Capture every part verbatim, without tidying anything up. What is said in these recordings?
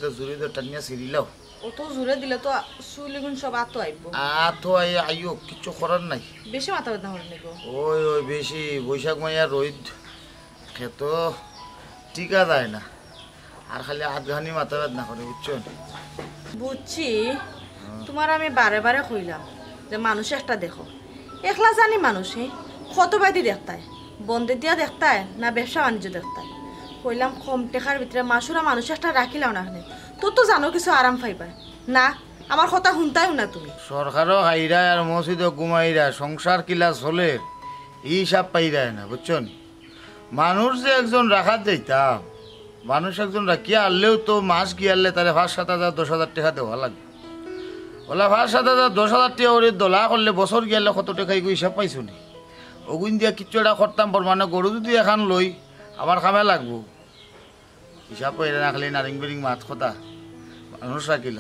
তো জুরে তো টানিয়া ছিড়িলাও। অত জুরে দিলে তো চুল ইগুন সব আতো আইবো। আতো আই আইও, কিচ্ছু করার নাই। বেশি মাথা ব্যথা হল নিব। ওই ওই বেশি বৈশাখ মাইয়া রইদ খেতো টিকা যায় না। আর খালি আধখানি মাথা ব্যথা না করে, বুঝছো? বুঝছি। তোমার আমি বারে বারে কইলাম যে মানুষ একটা দেখো, একলা জানি মানুষ, হে, কত বায়দি দেখতায়, বন্দে দিয়া দেখতায় না ব্যবসা বাণিজ্য দেখতায়। কইলাম কম টেকার ভিতরে মাসুরা মানুষ একটা রাখিলাও না কেনে, তো তো জানো কিছু আরাম পাইবায় না। আমার কথা হুনতায়ও না তুমি। সরকারও হাইরা আর মসজিদও ঘুমাইরা, সংসার কিলা চলের ই হিসাব পাইরায় না, বুঝছো নি? মানুষ যে একজন রাখাত যাইতাম, মানুষ একজন রাখিয়া আনলেও তো মাস গিয়ালে তারে পাঁচ সাত হাজার দশ হাজার টেকা দেওয়া লাগে। ওলা পাঁচ সাত হাজার দশ হাজার টেকা ওরে দলা করলে বছর গিয়ালে কত টেকা ইগু হিসাব পাইছো নি? অগুন দিয়া কিচ্ছু একটা করতাম, বর্মানে গরু যদি এখান লই আমার কামে লাগবো। হিসাব পাইরা না, খালি নারিং বিরিং মাত কথা। মানুষ রাখিল,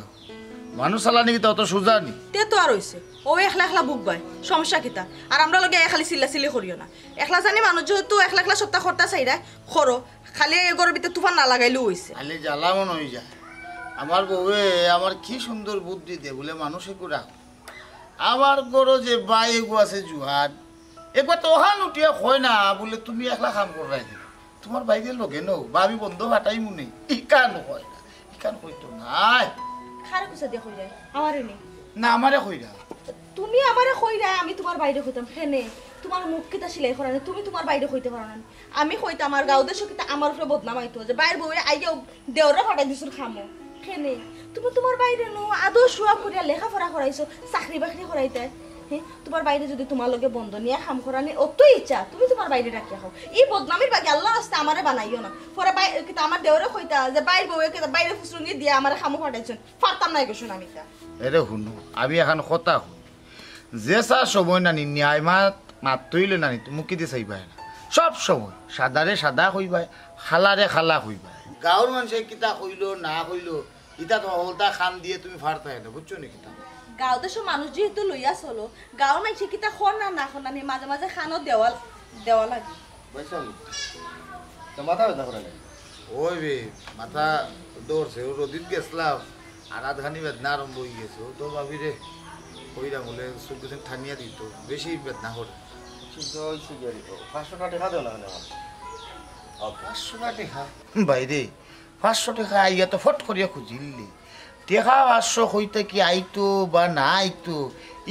মানুষ চালানি কিতা অত সুজা নি? তে তো আর হইছে, ও একলা একলা বুক বায়, সমস্যা কিতা? আর আমরা লগে খালি চিল্লা চিল্লি করিও না। একলা জানি মানুষ যেহেতু একলা একলা সবটা করতা চাইরা, করো। খালি এই ঘরর ভিতরে তুফান না লাগাইলেও হইছে। খালি জ্বালা মন হয়ে যায়। আমার বউয়ে আমার কি সুন্দর বুদ্ধি দে, বলে মানুষ একটু রাখো। আমার ঘরো যে বাই এগু আছে জুহান, একবার তো ওহান উঠিয়া কয় না, বলে তুমি একলা কাম কররায় নি, তোমার বাইরে লগে নও, বা আমি বন্ধ ফাটাই মুনে, ইকান কয় না, ইকান কইতো নাই। খারে কুসা দিয়া কইরায়? আমারে নি? না, আমারে কইরা। তুমি আমারে কইরায়, আমি তোমার বাইরে কইতাম কেনে? তোমার মুখ কিতা সিলাই করা নি? তুমি তোমার বাইরে কইতে পারো না নি? আমি কইতাম আর গাঁও দেশো কিতা আমার উপরে বদনাম আইতো যে বাইর বউয়ে আইয়াও দেওররে ফাটাই দিছুর কামো। কেনে? তুমি তোমার বাইরে নু আদৌ শুয়া করিয়া লেখাপড়া করাইছো, চাকরি বাকরি করাইতায়। হে, তোমার বাইরে যদি তোমার লগে বন্ধ নিয়া কাম করানি অতই ইচ্ছা, তুমি তোমার বাইরে রাখিয়া খাও। ই বদনামির বাগে আল্লাহর রাস্তা আমারে বানাইও না। পরে বাই-, কিতা আমার দেওরে কইতা যে বাইর বউয়ে কিতা বাইরে ফুসরুঙ্গি দিয়া আমারে কামো ফাটাইছইন। পারতাম না এগু হুনানি তা। এরে হুনো, আমি এখান কথা কই। যে চা সময় নানি ন্যায় মাত মাততে হইলে নানি তো মুখে দিয়ে চাইবায় না। সব সময় সাদারে সাদা কইবায়, খালারে খালা কইবায়। গাঁওর মানুষে কিতা কইলো না কইলো, ইতা তো হলতা খান দিয়ে তুমি ফারতায় না, বুঝছো নি কিতা? গাঁও দেশো মানুষ যেহেতু লইয়া চলো, গাঁওর মানুষে কিতা কর না না কর না নি, মাঝে মাঝে খানো দেওয়া দেওয়া লাগে। বুঝছো নি? তো মাথা ব্যথা করে নাই। ওই বে, মাথা ধরছে, ও রদিত গেছলাম, আর আধখানি বেদনা আরম্ভ হয়ে গেছে। ও তো ভাবি রে, কইরাম বলে চোখ গেছে ঠানিয়া দিত, বেশি বেদনা করে। শুদ্ধ হয়েছে কি আর কি? পাঁচশো টাকা দেও না কেন আমার? ওকে। পাঁচশো টাকা? বাইরে, পাঁচশো টাকা আইয়া তো ফট করিয়া খুঁজিলি। টেকা পাঁচশো কইতে কি আইতো বা না আইতো,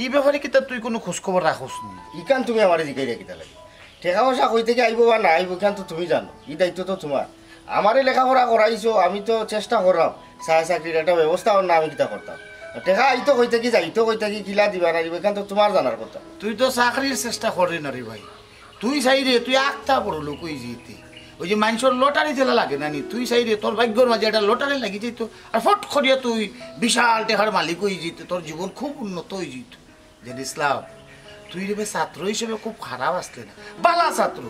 ই ব্যাপারে কিতা তুই কোনো খোঁজ খবর রাখোস নি? ইখান তুমি আমারে জিকাইরা কিতা লাগি? টেকা পয়সা কই থাকি আইবো বা না আইবো, ইখান তো তুমি জানো, ই দায়িত্ব তো তোমার। আমারে লেখাপড়া করাইছো, আমি তো চেষ্টা করলাম, চা চাকরির একটা ব্যবস্থা অর না, আমি কিতা করতাম? টেকা আইতো কই থাকি, যাইতো কই থাকি, কিলা দিবা না দিবা, ইখান তো তোমার জানার কথা। তুই তো চাকরির চেষ্টা করে না রে ভাই, তুই চাইরে তুই আখতা বড় লোক অই যিতে। ওই যে মানষর লটারি যেলা লাগে না নি, তুই চাইরে তোর ভাগ্যর মাঝে একটা লটারি লাগি যাইতো, আর ফট করিয়া তুই বিশাল টেকার মালিক অই যিতে, তোর জীবন খুব উন্নত অই যিতো। জানিস লাভ, তুই রে বে ছাত্র হিসেবে খুব খারাপ আছলে না, বালা ছাত্র।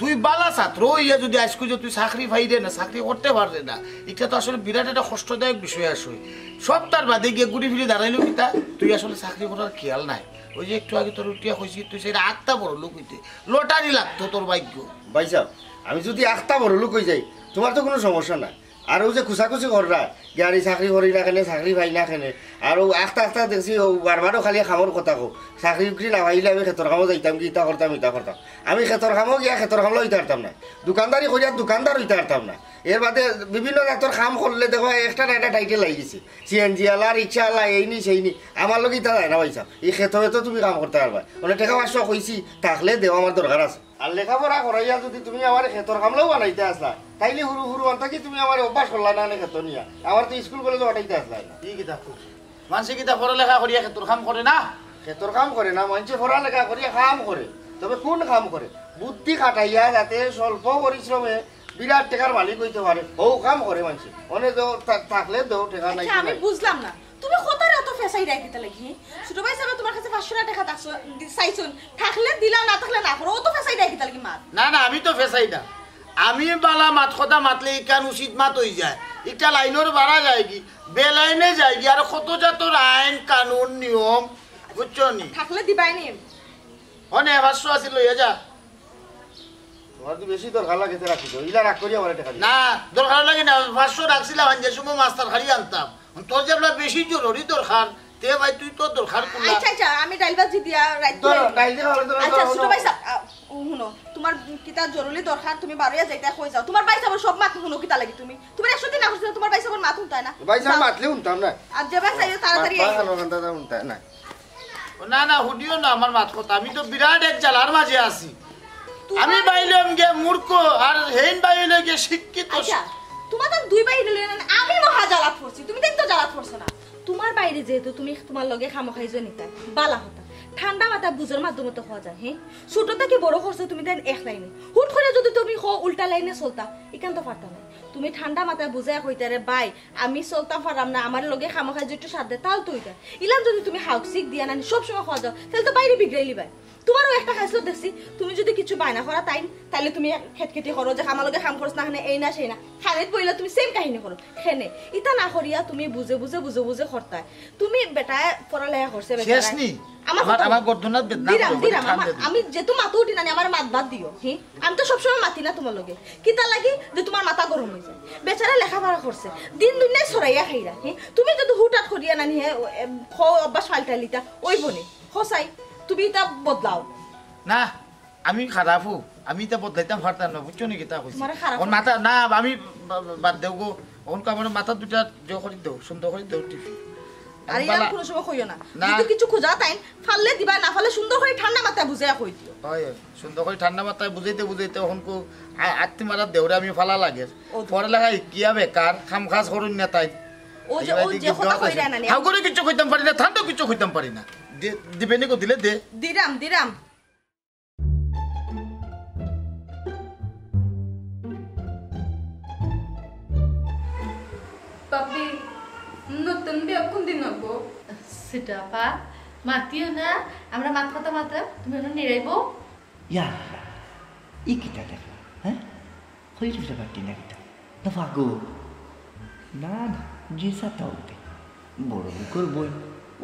তুই বালা ছাত্র অইয়া যদি আইজকু যে তুই চাকরি পাইরে না, চাকরি করতে পাররে না, ইটা তো আসলে বিরাট একটা কষ্টদায়ক বিষয় আসলে। সপ্তাহ বাদে গিয়া ঘুরি ফিরি দাঁড়াইলো কিতা, তুই আসলে চাকরি করার খেয়াল নাই। ওই যে একটু আগে তোর উঠিয়া কইছি, তুই চাইরে আখতা বড় লোক অইতে, লটারি লাগতো তোর ভাগ্য। ভাইসাব, আমি যদি আখতা বড় লোক অই যাই, তোমার তো কোনো সমস্যা নাই। আর অউ যে খুচাখুচি কররা, গাড়ি চাকরি করি না কেনে, চাকরি পাই না কেনে, আর অউ আখতা আখতা দেখছি, অউ বারবারও খালি কামর কথা কও, চাকরি উকরি না পাইলে আমি খেতর কামো যাইতাম কি, ইতা করতাম, ইতা করতাম। আমি খেতর কামো গিয়া খেতর কামলা অইতে পারতাম না, দোকানদারি করিয়া দোকানদার অইতে পারতাম না। এর বাদে বিভিন্ন জাতর কাম করলে দেখো একটা না একটা টাইটেল আই গেছে, সিএনজি আলা, রিক্সা আলা, এই নি সেই নি। আমার লগে ইতা যায় না ভাইসাব, ই খেতো খেতো তুমি কাম করতে পারবায়। মানে টেকা পাঁচশো কইছি, থাকলে দেও, আমার দরকার আছে। আর লেখাপড়া করাইয়া যদি তুমি আমারে খেতর কামলাও বানাইতে আছলায়, তাইলে হুরু হুরু আনতা কি তুমি আমারে অভ্যাস করলায় না নে খেতো নিয়া? আমারে তো স্কুল কলেজো পাঠাইতে আছলায় না। ই কিতা কও? মানষে কিতা পড়ালেখা করিয়া খেতর কাম করে না? খেতর কাম করে না, মানষে পড়ালেখা করিয়া কাম করে। তবে কোন কাম করে? বুদ্ধি খাটাইয়া যাতে স্বল্প পরিশ্রমে বিরাট টেকার মালিক অইতে পারে, অউ কাম করে মানষে। অনে দেও, থা-, থাকলে দেও, টেকা নাই আচ্ছা, তো আমি নাই। বুঝলাম না, তুমি কথারে অত ফেসাইরায় কিতা লাগি? ছোট ভাইসাবে তোমার কাছে পাঁচশো টেকা চাইছইন, থাকলে দিলাও, না থাকলে না করো, অত ফেসাইরায় কিতা লাগি মাত? না, না, আমি তো ফেসাই না। আমি বালা মাত কথা মাতলে ইখান উচিত মাত অই যায়, ইটা লাইনর বারা যায়গি, বেলাইনে যায়গি, আর কত জাতর আইন কানুন নিয়ম, বুঝছো নি? থাকলে দিবায় নি। অনে পাঁচশো আছিল, লইয়া যা। আমার তো বেশি দরকার লাগে, তে রাখি তো। ইলা রাগ করি আমার টেকা দিও। না, দরকার লাগে না। পাঁচশো রাখছিলাম, আমি যে সময় মাছ তরকারি আনতাম। তোর যে আমরা বেশি জরুরি দরকার, তে ভাই তুই তোর দরকার করলা। আচ্ছা, আচ্ছা, আমি ডাইল ভাজি দিয়া রাইত ধরো, করে ডাইল দিয়া খাওয়ালে ধরো, আচ্ছা, ধরো, ছোট ধরো। ভাই সাহেব, আ, হুনো, তোমার কিতা জরুরি দরকার, তুমি বারইয়া যাইতা কই যাও। তোমার ভাই সাহেবর সব মাত হুনো কিতা লাগি তুমি? তোমার একশো দিন না করছে, তোমার ভাই সাহেবর মাত হুনতায় না। ভাই সাহেব যাও। মাতলে হুনতাম না। আর যে ভাই সাহেব তাড়াতাড়ি মাত আইও। হুনতাম না, হুনতাম না। ও না, না, হুনিও না আমার মাত কথা। আমি তো বিরাট এক জ্বালার মাঝে আছি। তোমার আমি বাইলাম গিয়া মূর্খ, আর হেইন বাইলে গিয়া শিক্ষিত। আচ্ছা, তোমার তো দুই ভাই হইলে না, আমি মহা জ্বালাত পড়ছি, তুমি দেখতো জ্বালাত পড়ছো না। তোমার বাইরে যেহেতু তুমি তোমার লগে খামোখাই জনিতা, বালা কথা। ঠান্ডা মাথা বুঝার মাধ্যমে তো হওয়া যায়, হ্যাঁ? ছোট থেকে বড় করছো তুমি দেন এক লাইনে। হুট করে যদি তুমি কও উল্টা লাইনে চলতা, ইখান তো পারতা না। তুমি ঠান্ডা মাথায় বুঝায় কইতারে, "ভাই, আমি চলতাম পারলাম না, আমার লগে খামোখাই যে একটু সাথ দে", তাও তো ওইটা। ইলাম যদি তুমি হাউক সিক দিয়া নানি সবসময় কওয়া যাও, তাহলে তো বাইরে বিগড়াইলি ভাই। তোমারও একটা খাইছলত দেখছি, তুমি যদি কিছু বায়না করা তাইন, তাইলে তুমি খেটখেটি করো যে আমার লগে কাম করছ না, খানে এই না সেই না। খানিত বইলে তুমি সেম কাহিনী করো। খেনে ইতা না করিয়া তুমি বুঝে বুঝে, বুঝে বুঝে করতায়। তুমি বেটায় পড়ালেখা করছে, শেষ বেচারায়। নি? আমার আমার, কথা আমার গর্দনাত বেদনা দিরাম, করে, দিরাম, টান আমার, দে দিন। আমি যেহেতু মাতো উঠি না, আমার মাত বাদ দিও, হি? আমি তো সবসময় মাতি না তোমার লগে। কিতা লাগি যে তোমার মাথা গরম হয়ে যায়। বেচারা লেখাপড়া করছে, দিন দুনিয়ায় সরাইয়া খাইরা, হি? তুমি যদি হুটহাট করিয়া নানি, হে, ও, এ, খ অভ্যাস পাল্টাইলিতা, ওই বনে, হোসাই, তুমি ইতা বদলাও। না, আমি খারাপ হো, আমি ইতা বদলাইতাম পারতাম না, বুঝছো নি কিতা কইছি? তোমারে খারাপ ওর মাথা, না, আমি বা-, বা-, বাদ দেও গো, ওখানকে আমার মাথা দুটা জো করি দেও, সুন্দর করি দেও টিপি। আর আমি ইয়ার বালা কোনো সময় কইও না। না। যদি কিছু খোঁজা তাই, ফাললে দিবা, না ফাললে সুন্দর করে ঠান্ডা মাথায় বুঝাইয়া কই দিও। হয়, হয়। সুন্দর করে ঠান্ডা মাথায় বুঝাইতে বুঝাইতে ওখানকু আ-, আত্তি মারা দেওরে আমি ফালা লাগে। ও। পড়ালেখা হিকিয়া বেকার, কাম কাজ করুন না তাই। ও যে, এই ও বাড়িতে যে কি কথা দেওয়া কইরা আছে? না নি। হাউ করে কিচ্ছু কইতাম পারি না, ঠান্ডা কিচ্ছু কইতাম পারি না। দি-, দিবে নি গো, দিলে দে। Dirham, dirham. বাপি, নতুন বিয়া কোন দিন হবো? সেটা আপা, মাতিও না, আমরা মাত কথা মাতলাম, তুমি অনো নিরাইবো। ইয়া আল্লাহ, ই কিতা দেখলাম, হ্যাঁ? কইরে ফেলে পারতি না কিতা? না পাগল। না, না, যে সাতা উঠে। বড় লোকর বই,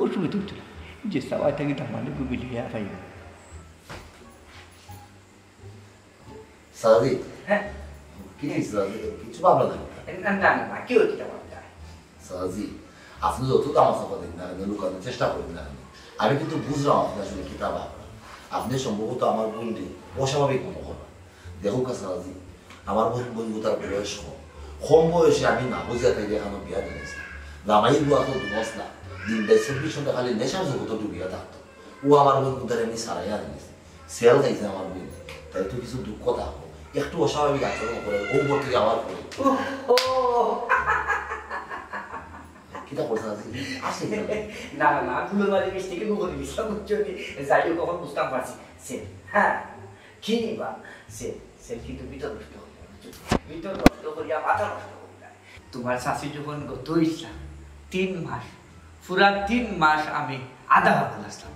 অসুবিধা হইতো না। যে সাওয়াই থাকি তার মানে গুগলি হইয়া পাইবে। সাজি? হ্যাঁ। কি হইছে সাজি? কিছু ভাবনা নাই? না, না, না, না, কি হইছে এটা ভাবনা? সাজি, আপনি যত তামাশা করেন না কেন, লুকানোর চেষ্টা করেন না কেন, আমি কিন্তু বুঝলাম আপনি আসলে কিতা ভাবনা। আপনি সম্ভবত আমার বোনরে অস্বাভাবিক মনে করেন। দেখো কা সাজি, আমার বোন, বোন তার বয়স কম। কম বয়সে আমি না বুঝিয়া তাই এখানে বিয়া দিয়েছি। জামাইর বুয়া তো দুমস না, দিন রাত চব্বিশ ঘন্টা খালি নেশার জগতে ডুবিয়া থাকতো। ও আমার বোন তার এমনি সারাই আনি গেছে। সেল খাইছে আমার বোন। তাই তো কিছু দুঃখ থাকো। একটু অস্বাভাবিক আচরণ করে, ও উপর থেকে আমার পরে। ও, ও। কিতা করছে আজকে? আসে কিনা? না, না, না, ফুলের বাড়ি মিষ্টিকে মুখ করে গেছিলাম, বুঝছো নি? যাই হোক, এখন বুঝতাম পারছি। সেল, হ্যাঁ, কি বা? সেল, সেল কিন্তু ভিতর নষ্ট হয়ে যাবে, বুঝছো? ভিতর নষ্ট করিয়া মাথা নষ্ট করি না। তোমার শাশি যখন গত হইছিলাম, তিন মাস, পুরা তিন মাস আমি আধা পাগল আসলাম।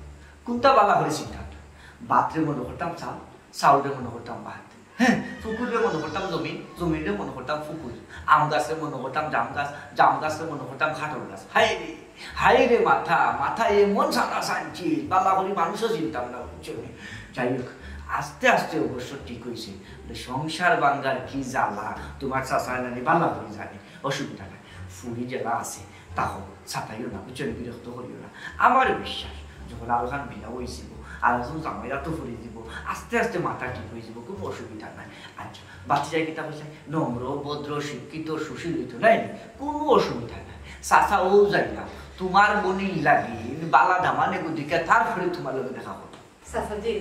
কোনটা বালা করে চিন্তা করতাম? ভাতরে মনে করতাম চাউল, চাউলরে মনে করতাম ভাত। হ্যাঁ, পুকুররে মনে করতাম জমিন, জমিনরে মনে করতাম পুকুর। আম গাছরে মনে করতাম জাম গাছ, জাম গাছরে মনে করতাম কাঁঠাল গাছ। হায় রে, হায় রে মাথা, মাথা এমন সাদা সানছিল, বালা করি মানুষও চিনতাম না, বুঝছো নি? যাই হোক, আস্তে আস্তে অবশ্য ঠিক হইছে। বলে, সংসার ভাঙ্গার কি জ্বালা, তোমার চাচা নানি বালা করি জানে, অসুবিধা নাই। ফুড়ি যেলা আছে, তা হোক, সাতাইও না, বুঝছো নি? বিরক্ত করিও না। আমার বিশ্বাস, যখন আরোখান বিয়া হইছিল, আর যখন জামাইরা তো ফুরি দিব, আস্তে আস্তে মাথা ঠিক হয়ে যাব, কোনো অসুবিধা নাই। আচ্ছা, বাচ্চায় কিতা কইছে? নম্র, ভদ্র, শিক্ষিত, সুশীল হইতো, নাই নি? কোনো অসুবিধা নাই। চাচা ও যাই না, তোমার বনির লাগি বালা দামানে গুদিকে তারপরে তোমার লগে দেখা করবো। চাচাজি,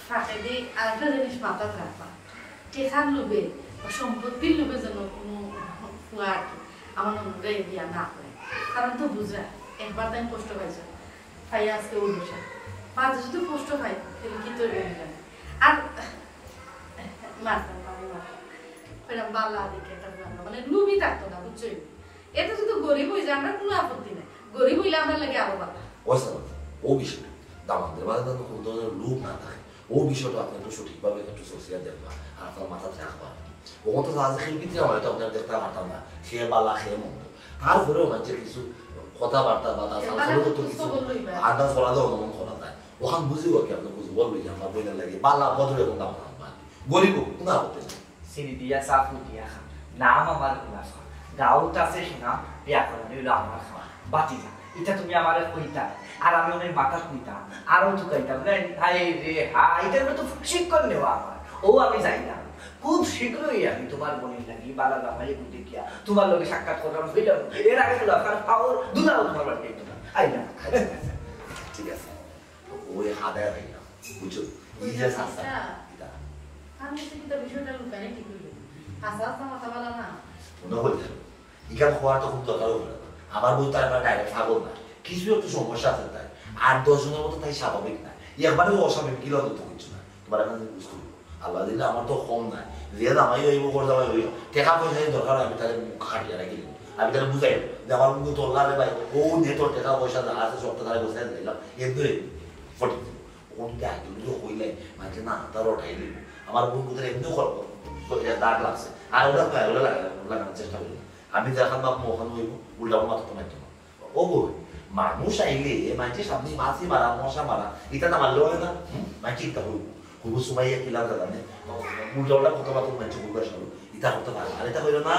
ফাঁকেদি আরেকটা জিনিস মাথাত রাখবা। টেকার লোভে বা সম্পত্তির লোভে যেন কোনো ফুয়া আর কি আমার ননদরে বিয়া না করে। কারণ তো বুঝরা, একবার তাই কষ্ট পাইছো, পাইয়া আজকে ওই দশা। বাদে যদি কষ্ট পাই, তাহলে কি তোর বলি জানে? আর মারতাম, আমি মারতাম। কইলাম, "বালা দেখে একটা ফুয়া আনবা।" মানে লোভী থাকতো না, বুঝছো? এতে যদি গরিব হয়ে যায়, আমরা কোনো আপত্তি নাই। গরিব হইলে আমরা লাগে আরো বালা। ওই স্যার, ও বিষয়টা, দামাদের মাঝে যেন কোনো ধরনের লোভ না থাকে, ও বিষয়টা আপনি একটু সঠিকভাবে একটু সোচিয়া দেখবা, আর আপনার মাথাত রাখবা। ও তো আজ খেয়ে ভিতরে আমার তো আপনার দেখতে পারতাম না, খেয়ে বালা, খেয়ে মন্দ। তারপরেও মানে যে কিছু কথাবার্তা বা তার এবার সাথে তো কিছু বুঝতে বললোই বা। আন্দাজ করা যায়, অনুমান করা যায়। ওখান বুঝিও আর কি, আপনি বুঝবো, বলবো যে আমার বইনের লাগে বালা, ভদ্র এবং দামাদ আনবা। গরিব, কুনা হতে? সিঁড়ি দিয়া সাফ উঠিয়া খা। নাম আমার গুলাফ খা। গাউত আছে শোনা, বিয়া করানি অইলো আমার খাওয়া। বাতি যা। ইটা তুমি আমারে কইতা। আর আমি অনেক মাথাত নিতাম। আরো তো কইতাম, না, হায় রে, হায়, ইটার মতো শিক্ষণ নেওয়া আমার। ও আমি যাই না। খুব শীঘ্রই আমি তোমার মনের লাগি বালা জামাই বুঝে গিয়া তোমার লগে সাক্ষাৎ করলাম, হইলাম। এর আগে গুলাফ খার পাওর দুলাও তোমার বাড়িতে আইতো না। আই না। ঠিক আছে। ওই হাদায় হইলাম। বুঝছো? এই যে চাচা, আচ্ছা। ইটা। আমি তো কিন্তু বিষয়টা লুকানি ঠিক হইল। হাসা হাসা মাথা বালা না। মনে হয় যেন। ইখান খোয়ার তো খুব দরকার হইল। আমার বউ তার মানে ডাইরেক্ট পাগল না। কিছু একটু সমস্যা আছে তাই। আর দশ জনের মতো তাই স্বাভাবিক না। একবারে অস্বাভাবিক কি লজ্জা তো করছো না। তোমার এখন বুঝতে হবে। আল্লাহ দিলে আমার তো কম নাই। যে জামাই হইব, বড় জামাই হইব। টেকা পয়সা যদি দরকার হয়, আমি তাহলে মুখ খাটিয়ে রাখি দিব। আমি তাহলে বুঝাই দিব যে আমার বন্ধু তোর লাগে ভাই, ও নিয়ে তোর টেকা পয়সা যা আছে সব তো তাহলে বসে দিলাম। এর দূরে ফটিক দিব। কোন গায়ে তুমি তো কইলাই, মানছে না, তার ওঠাই দিব। আমার বন্ধু তার এমনিও খরচ, তো এটা দাগ লাগছে। আর ওটা পায়, ওটা লাগা-, লাগানোর চেষ্টা করি। আমি যেখান বাপ মা ওখানে হইব, উল্টা আমার মাথা তো মারতো না। ও বই, মানুষ আইলে, মানছে সামনে মাছি মারা, মশা মারা, এটা না মারলেও হয় না। হুম? মানছে এটা হইব। হুবু সুমাইয়া কিলা জানে, উল্টা উল্টা কথা বার্তা মানছে বলবে আসলে। এটা করতে পারে। আর এটা হইল না।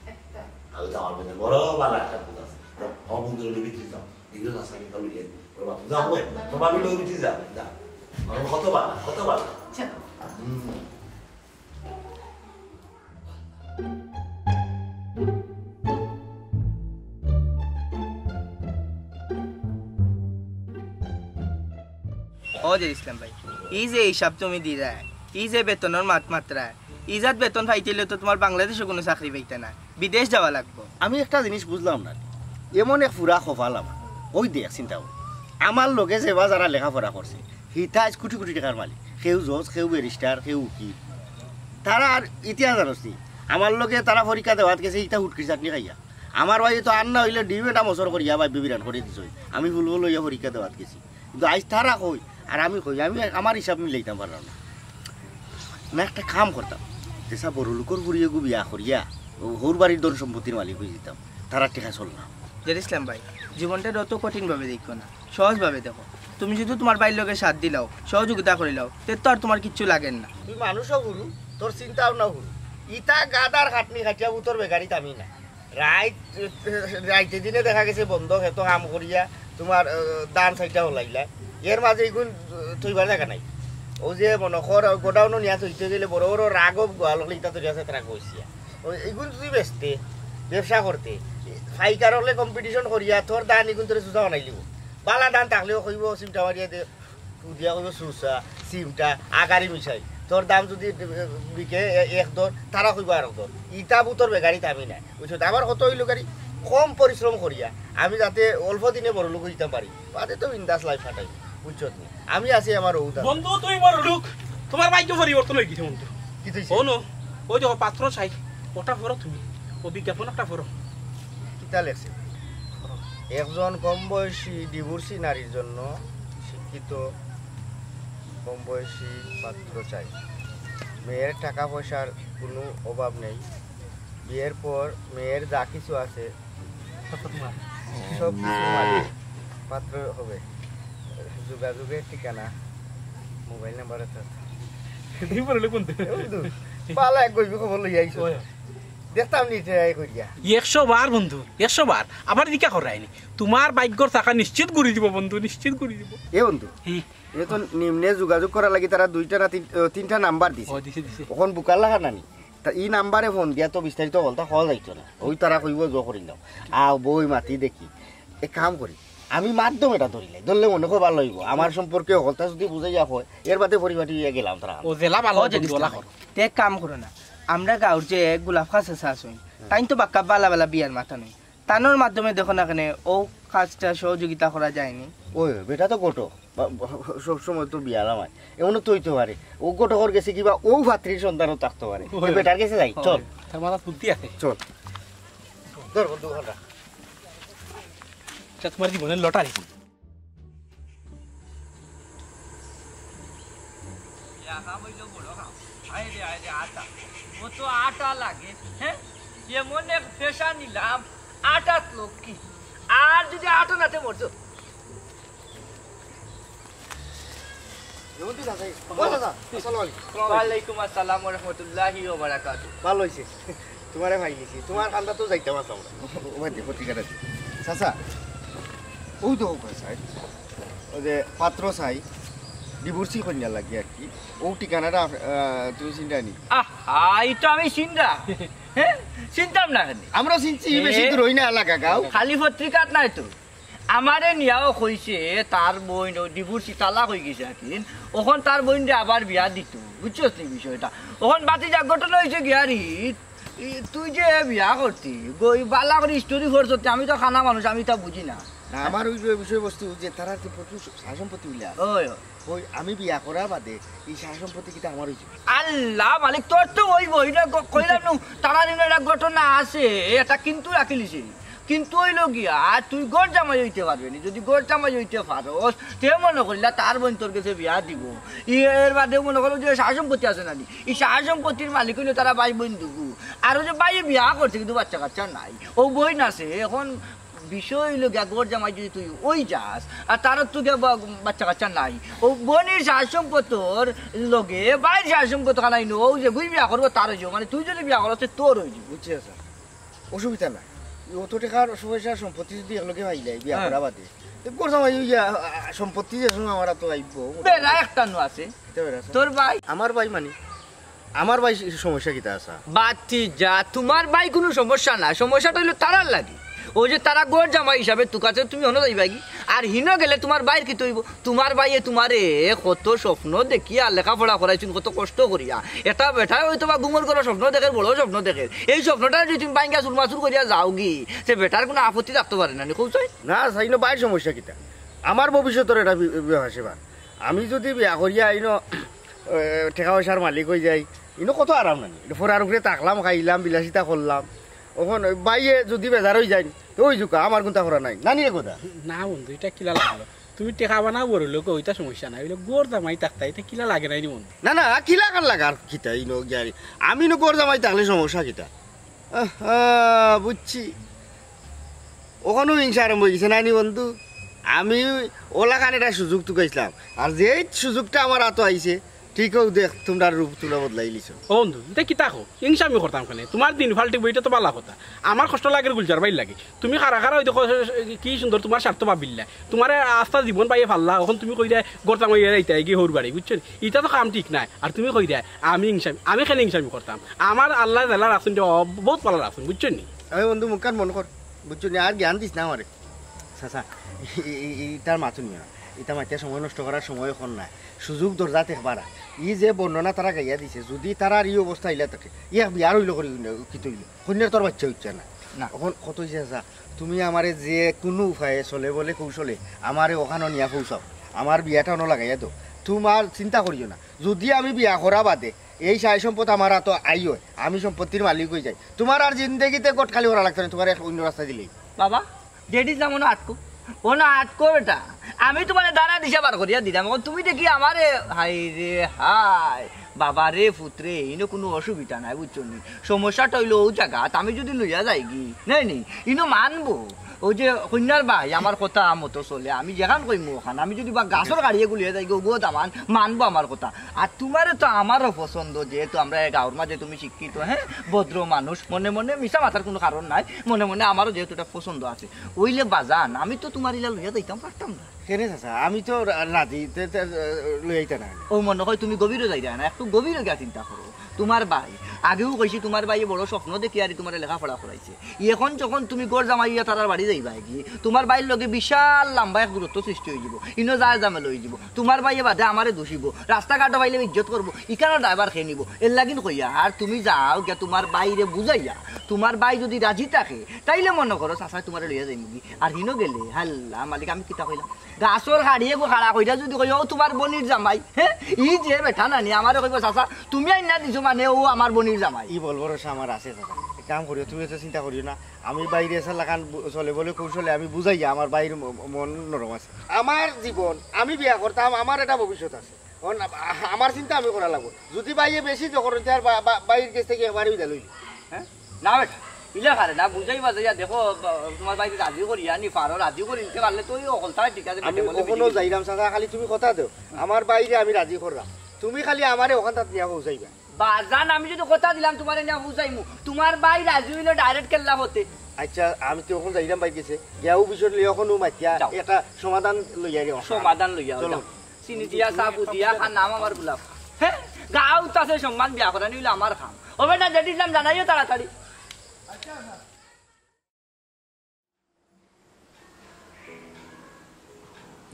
একটা। তাহলে তো আমার মধ্যে বড় ভালো একটা ভূত আছে। তো আমার বন্ধুর লোকে ভিতরে যাও। এগুলো না সামনে কালো ইয়ে। ওরা বাপ, যাও, ওই, তোমার লোক ভিতরে যাও। যাও। আমার কত ভালো, কত ভালো। চলো। হুম। ও যে ইসলাম ভাই, ই যে হিসাব তুমি দিরায়, ই যে বেতনর মাত মাতরায়, ইজাত বেতন পাইতে অইলে তো তোমার বাংলাদেশো কুনু চাকরি পাইতা না, বিদেশ যাওয়া লাগবো। আমি একটা জিনিস বুঝলাম না, এমন এক ফুরা কপাল আমার। ওই দেখ, চিন্তা কর, আমার লগে যেবা যারা লেখাপড়া করছে, হিতা আইজ কোটি কোটি টেকার মালিক, কেউ জজ, কেউ ব্যারিস্টার, কেউ উকিল। তারা আর ইতিহাস জানোস নি? আমার লগে তারা পরীক্ষা দেওয়াত গেছে, ইতা হুটকির চাটনি খাইয়া। আমার ভাই তো আর না হইলে ডিম এটা মসর করিয়া ভাই বিবিরান করে দিছই। আমি ফুলবো লইয়া পরীক্ষা দেওয়াত গেছি, কিন্তু আইজ তারা কই আর আমি কই, আমি আমার হিসাব মিলাইতাম পারলাম না। না, একটা কাম করতাম, যেসা বড় লোকর ফুড়ি এগু বিয়া করিয়া ও হউর বাড়ির ধন সম্পত্তির মালিক হয়ে যেতাম, তারা টেকা চল না। জের ইসলাম ভাই, জীবনটা অত কঠিনভাবে দেখো না, সহজভাবে দেখো। তুমি যদি তোমার ভাইর লগে সাথ দিলাও, সহযোগিতা করিলাও, তে তো আর তোমার কিচ্ছু লাগের না। তুই মানুষও হুরু, তোর চিন্তাও না হুরু। ইতা গাদার খাটনি খাটিয়া বুতর বেগারিত আমি না। রাইত, রাইতে দিনে দেখা গেছে বন্ধ খেতো কাম করিয়া তোমার, আহ, ধান চাইটা হলাইলা। এর মাঝে ইগুন, আহ, থইবার জাগা নাই। ও যে মনে কর, গোডাউনো নিয়া থইতে গেলে বড় বড় রাগব গোয়াল হলে ইতা তৈরি আছে তারা কইছিয়া। ও ইগুন তুই বেচতে, ব্যবসা করতে, পাইকার হলে কম্পিটিশন করিয়া তোর ধান ইগুন তোরে সুজা বানাই লিব। বালা ধান থাকলেও কইব, চিমটা মারিয়া দে, উদিয়া কইব সুসা, চিমটা, আগারি মিশাই। তোর দাম যদি বিকে এ-, এক দর, তারা কইব আর এক দর। ইতা বুতর বেগারিত আমি নাই। বুঝছো? আমার কত হইল গাড়ি, কম পরিশ্রম করিয়া আমি যাতে অল্প দিনে বড় লোক হইতাম পারি। বাদে তো বিন্দাস লাইফ কাটাই। বুঝছো নি? আমি আছি আমার ঔদা। বন্ধু, তুই বড় লোক, তোমার ভাগ্য পরিবর্তন হয়ে গেছে বন্ধু। কি তুই? ও নো, ওই দেখো পাত্র চাই, ওটা পড়ো তুমি, ও বিজ্ঞাপন একটা পড়ো। কিতা লেখছে? একজন কম বয়সী ডিভোর্সি নারীর জন্য শিক্ষিত কম বয়সী পাত্র চাই। মেয়ের টাকা পয়সার কোনো অভাব নেই। বিয়ের পর মেয়ের যা কিছু আছে, সব কিছু মালিক পাত্র হবে। যোগাযোগের ঠিকানা, মোবাইল নাম্বার আছে। তুই বলে কোন? এ বন্ধু, পালা এক গইবি খবর লই আইছো। ওই। দেখতাম নি ট্রাই করিয়া। একশো বার বন্ধু, একশো বার। আবার দিকা করায়নি। তোমার ভাগ্যর চাকা নিশ্চিত ঘুরি দিব বন্ধু, নিশ্চিত ঘুরি দিব। এ বন্ধু, হুম। এ তো নিম্নে যোগাযোগ করার লাগি তারা দুইটা না তিন-, আহ, তিনটা নাম্বার দিছে। ও, দিছে, দিছে। অখন বুকার লাগা নানি। তা ই নাম্বারে ফোন দিয়া তো বিস্তারিত হলতা হওয়া যাইতো না। ওই তারা কইব জো করি নাও। আও বই মাতি দেখি। এক কাম করি। আমি মাধ্যম এটা ধরিলাই। ধরলে মনে হয় ভালো হইব। আমার সম্পর্কে হলতা যদি বুঝাইয়া হয়, এর বাদে পরিপাটি হইয়া গেলাম তারা। ও জেলা ভালো ও, বন্ধু, জেলা ভালো। করো। তে এক কাম করো না। আমরা গাঁওর যে গোলাপ খাস আছে আসুন। তাইন তো বাক্কা বালা বালা বিয়ার মাথা নাই। তানোর মাধ্যমে দেখো না কেনে ও কাজটা সহযোগিতা করা যায়নি। ওই, বেটা তো ঘটক। বা, বা, সব সময় তো বিয়ালা মায়। এমনও তো হইতে পারে। ও ঘটকর গেছে কিবা ও ভাতৃর সন্তানও থাকতে পারে। ওই। এ বেটার গেছে যাই, চল। তার মাথাত বুদ্ধি আছে। চল। ধর বন্ধু, ওখানটা। আচ্ছা, তোমার জীবনের লটারি। ইয়া কাম হইলো বড় কাম। আয় রে, আয় রে, আটা। ও তো আটা লাগে, হ্যাঁ? এমন এক পেশা নিলাম, আটাত লক্ষ্মী। আর যদি আটা নাতে মরতো। ও চাচা, আসসালামু আলাইকুম। ওয়ালাইকুম আসসালাম ওয়া রাহমাতুল্লাহি ওয়া বারাকাতুহু। ভালা অইছে, তুমারে পাইলিছি, তুমার কান্দাত যাইতাম আছলাম আমরা। ও ভাই, দেখো, ঠিক আছে। চাচা, অউ তো অউ চাই, অউ যে পাত্র চাই, ডিভোর্সি কইন্যা লাগে আর কি। অউ ঠিকানাটা আহ, তুমি চিনরায় নি? আহা, ই তো আমি চিনরাম। হে, চিনতাম না কেনে? আমরা চিনছি, এ? বেশি দূর অয় না, এলাকা গাঁও। খালি পত্রিকাত নায় তো। আমারে নিয়াও কইছে, তার বইন অউ ডিভোর্সি, তালাক অইগেছে আর কি। অখন তার বইনরে আবার বিয়া দিতো, বুঝছস নি বিষয়টা? অখন বাতিজা, ঘটনা অইছে গিয়া রে, ই, তুই যে বিয়া করতি, গ-, ই ভালা করি story পড়ছস তে, আমি তো কানা মানুষ, আমি ইতা বুঝি না। না, আমার অউ যে বিষয়বস্তু যে তারার যে প্রচুর সা-, সম্পত্তি অইলা আছে। ওই, ওই। ওই আমি বিয়া করার বাদে ই সা-, সম্পত্তি কিতা আমার অইযিবো? আল্লাহ মালিক, তোর তো অইবো, ইটা ক-, কইলাম নু, তারার ইনো একটা ঘটনা আছে, ইটা কিন্তু রাখিলিছে। কিন্তু অইলো গিয়া, তুই ঘর জামাই অইতে পারবে নি। যদি ঘর জামাই অইতে পারস, তে মনো করিলা তার বইন তোর গেছে বিয়া দিবো। ই এর বাদে মনো করো যে সা-, সম্পত্তি আছে না নি, ই সা-, সম্পত্তির মালিক অইলো তারা ভাই বইন দুগু। আর অউ যে ভাইয়ে বিয়া করছে কিন্তু বাচ্চা কাচ্চা নাই, অউ বইন আছে, অখন বিষয় অইলো গিয়া ঘর জামাই যদি তুই অই যাস, আর তার তো গিয়া বা-, বাচ্চা কাচ্চা নাই, অউ বইনর সা-, সম্পত্তির লগে ভাইর সা-, সম্পত্তি খানাই নো, অউ যেগু বিয়া করবো তার অইযিবো, মানে তুই যদি বিয়া করস তে তোর অইযিবো। বুঝছি চাচা, অসুবিধা নাই। অত টেকার পয়সা সম্পত্তি যদি একলগে পাইলাই বিয়া হ্যাঁ। করার বাদে, তে ঘর জামাই অইয়া, আ, আ, সম্পত্তি যে সময় আমার তো আইবো। বেড়া একটা নু আছে। কিতা বেড়া আছে? তোর ভাই। আমার ভাই মানে? আমার ভাই স-, সমস্যা কিতা আছে? বাতি যা, তুমার ভাই কুনু সমস্যা না, সমস্যাটা অইলো তারার লাগি। অউ যে তারা ঘর জামাই হিসাবে তুকাছে তুমি হনো যাইবাগি, আর হিনো গেলে তুমার ভাইর কিতা অইবো? তুমার ভাইয়ে তুমারে কত স্বপ্ন দেখিয়া লেখাপড়া করাইছইন, কত কষ্ট করিয়া। এটা বেটায় অয়তো বা ঘুমর ঘরো স্বপ্ন দেখের, বড় স্বপ্ন দেখের। এই স্বপ্নটা যদি তুমি ভাইঙ্গা চুরমাচুর করিয়া যাওগি, তে বেটার কুনু আপত্তি থাকতো পারে না নি, কও চাই? না, চাই না, ভাইর সমস্যা কিতা? আমার ভবিষ্যতর এটা বি-, ব্যাপার স্যাপার। আমি যদি বিয়া করিয়া ইনো, এ, টেকা পয়সার মালিক অই যাই, ইনো কত আরাম নানি? ইনো ফরার উপরে থাকলাম, খাইলাম, বিলাসিতা করলাম। অখন ভাইয়ে যদি বেজার অই যাইন, তে অই যুকা, আমার কুন্তা করা নাই। নানি রে কথা? না বন্ধু, ইটা কিলা লাগলো? তুমি টেকা বানাও বড় লোক, ইটা সমস্যা নাই। অইলে ঘর জামাই থাকতা, ইটা কিলা লাগে নাই নি বন্ধু? না, না, কিলা কার লাগার কিতা ইনো গিয়া রে? আমি ইনো ঘর জামাই থাকলে সমস্যা কিতা? আহ, আহ, বুঝছি। অখনউ হিংসা আরম্ভ অই গেছে নানি বন্ধু? আমি অলাখান একটা সুযোগ তুকাইছলাম, আর যেই সুযোগটা আমার আতো আইছে, ঠিক অউ দেখ, তুমরার রূপ তুমরা বদলাইলিছো। ও বন্ধু, ইটা কিতা কও? হিংসা আমি করতাম কেনে? তুমার দিন ফাল্টিবো, ইটা তো ভালা কথা। আমার কষ্ট লাগের গুলজার ভাইর লাগি। তুমি খাড়া খাড়া অই দেখো, কি সুন্দর তুমার স্বার্থ ভাবিল্লা। তুমারে আস্তা জীবন পাইয়া ফাল্লা, অখন তুমি কইরায় ঘর জামাই অইয়া যাইতায় গি হউর বাড়ি, বুঝছো নি? ইটা তো কাম ঠিক নায়। আর তুমি কইরায় আমি হিংসামি, আমি কেনে হিংসামি করতাম? আমার আল্লায় যেলা রাখছইন, বউত ভালা রাখছইন, বুঝছো নি? আমি বন্ধু মুখখান বন্ধ কর, বুঝছো নি? আর জ্ঞান দিস না আমারে। চাচা, ই-, ই-, ই-, ইতার মাত হুনিও না। ইতা মাতিয়া সময় নষ্ট করার সময় অখন নায়। সুযোগ দরজাত একবার আয়। ই যে বর্ণনা তারা গাইয়া দিছে, যুদি তারার ই অবস্থা অইলা থাকে, ই এক বিয়ার অইলো করি কিতা অইলো? কইন্যার তো আর বাচ্চা অইছে না। না। অখন কত অইছে চাচা, তুমি আমারে যে কুনু উপায়ে চলে বলে কৌশলে আমারে অখানো নিয়া পৌঁছাও, আমার বিয়াটা অনো লাগাইয়া দেও। তুমার চিন্তা করিও না, যুদি আমি বিয়া করা বাদে এই সয় সম্পদ আমার আতো আয়, আমি সম্পত্তির মালিক অই যাই, তুমার আর জিন্দেগিতে ঘটকালি করা লাগতো না, তুমারে এক অইন্য রাস্তা দিলেই। বাবা, ডেডি যা মনো আটকো, অনো আটকো বেটা, আমি তুমারে দানা দিশা বার করিয়া দিলাম। অখন তুমি দেখি আমারে, হায় রে হায়, বাবা রে পুত রে, ইনো কুনু অসুবিধা নাই, বুঝছো নি? সমস্যাটা অইলো অউ জাগাত, আমি যুদি লইয়া যাইগি, নাই নি, ইনো মানবো। অউ যে কইন্যার ভাই আমার কথা মতো চলে, আমি যেখান কইমু অখান, আমি যুদি বা গাছর গাড়িয়ে গুলিয়া যাইগি, অগুও দামান মানবো আমার কথা। আর তুমারে তো আমারও পছন্দ, যেহেতু আমরা এ গাঁওর মাঝে তুমি শিক্ষিত, হে, ভদ্র মানুষ, মনে মনে মিছা মাতার কুনু কারণ নাই, মনে মনে আমারও যেহেতু এটা পছন্দ আছে, অইলে বাজান, আমি তো তুমার ইলা লইয়া যাইতাম পারতাম না। কেনে চাচা, আমি তো রা-, রাজি, তে, তে, লইয়া যাইতা না। অউ মনো কয় তুমি গভীরো যাইরায় না, একটু গভীরো গিয়া চিন্তা করো। তুমার ভাই, আগেউ কইছি তুমার ভাইয়ে বড় স্বপ্ন দেখিয়ারি তুমারে লেখাপড়া করাইছে। অখন যখন তুমি ঘর জামাই অইয়া তারার বাড়ি যাইবায়গি, তুমার ভাইর লগে বিশাল লাম্বা এক দূরত্ব সৃষ্টি অইযিবো, ইনো যায় ঝামেলা অইযিবো। তুমার ভাইয়ে বাদে আমারে দুষিবো, রাস্তাঘাটো পাইলে ইজ্জত করবো, ইখানর দায়ভার কে নিবো? এরলাগিন কইয়ার তুমি যাও গিয়া তুমার ভাইরে বুঝাইয়া, তুমার ভাই যুদি রাজি থাকে, তাইলে মনো করো চাচায় তুমারে লইয়া যাইমুগি। আর হিনো গেলে, হাল্লা মালিক, আমি কিতা কইলাম? গাছর গাড়িয়ে গু খাড়া কইরা যুদি কই, "অউ তুমার বইনর জামাই," হে? ই যে বেটা নানি, আমারে কইবো, "চাচা, তুমি আইন্না দিছো মানে অউ আমার বইনর জামাই।" ই বল ভরসা আমার আছে চাচা। এক কাম করিও, তুমি অত চিন্তা করিও না। আমি ভাইরে আছে লাখান বু-, চলে বলে কৌশলে আমি বুঝাইয়া, আমার ভাইর ম-, মন নরম আছে। আমার জীবন, আমি বিয়া করতাম, আমার এটা ভবিষ্যৎ আছে। অখন আ-, আমার চিন্তা আমি করা লাগবো। যুদি ভাইয়ে বেশি জোর করে, তে আর বা-, বা-, ভাইর গেছ থাকি একবারে বিদায় লইলি। হে? না বেটা, ইলা পারে না, বুঝাইয়া বাজাইয়া দেখো, বা-, তুমার ভাইরে রাজি করিয়া নি পারো, রাজি করি নিতে পারলে তো অউ হকলতা ঠিক আছে, আমি বেটে বলে অখনো বিজি। যাইরাম চাচা, খালি তুমি কথা দেও, আমার ভাইরে আমি রাজি কররাম, তুমি খালি আমারে অখানতাত নিয়া পৌঁছাইবা। বাজান, আমি যুদি কথা দিলাম তুমারে নিয়া পৌঁছাইমু, তুমার ভাই রাজি অইলে direct কেল্লা পথে। আইচ্ছা, আমি তো অখন যাইরাম ভাইর গেছে, গিয়া অউ বিষয় লইয়া অখনো মাতিয়া যাও। একটা সমাধান লইয়া গেলাম। সমাধান লইয়া চলো। যাও। চিনি দিয়া, চা বুদিয়া, খা নাম আমার গোলাপ। হে, গাউত আছে সম্মান বিয়া করানি অইলো আমার কাম। ও বেটা, যেটি ইসলাম জানাইও তাড়াতাড়ি।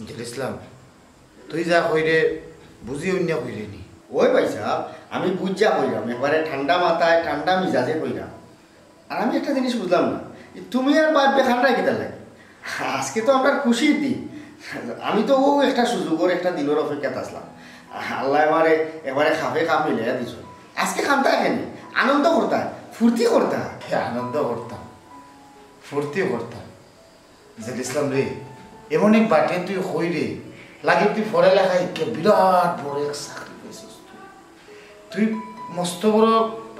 জের ইসলাম, তুই যা কইরে, বুঝি অইন্যা কইরে নি। ওই ভাইসাব, আমি বুঝিয়া কইরাম, একবারে ঠান্ডা মাথায়, ঠান্ডা মিজাজে কইরাম। আর আমি একটা জিনিস বুঝলাম না, তুমি আর বাপ-বে কান্দায় কিতার লাগি? আজকে তো আমরার খুশির দিন, আমি তো অউ একটা সুযোগর, একটা দিনর অপেক্ষাত আছলাম। আল্লায় আমারে একবারে খাপে খাপ মিলাইয়া দিছইন। আজকে কান্দায় কেনে? আনন্দ করতায়, ফুর্তি করতায়। হে, আনন্দ করতাম, ফুর্তি করতাম। জের ইসলাম রে, এমন এক বাটে তুই কইরে, লাগে তুই পড়ালেখা শিক্ষা বিরাট বড় এক চাকরি পাইছস তুই। তুই মস্ত বড়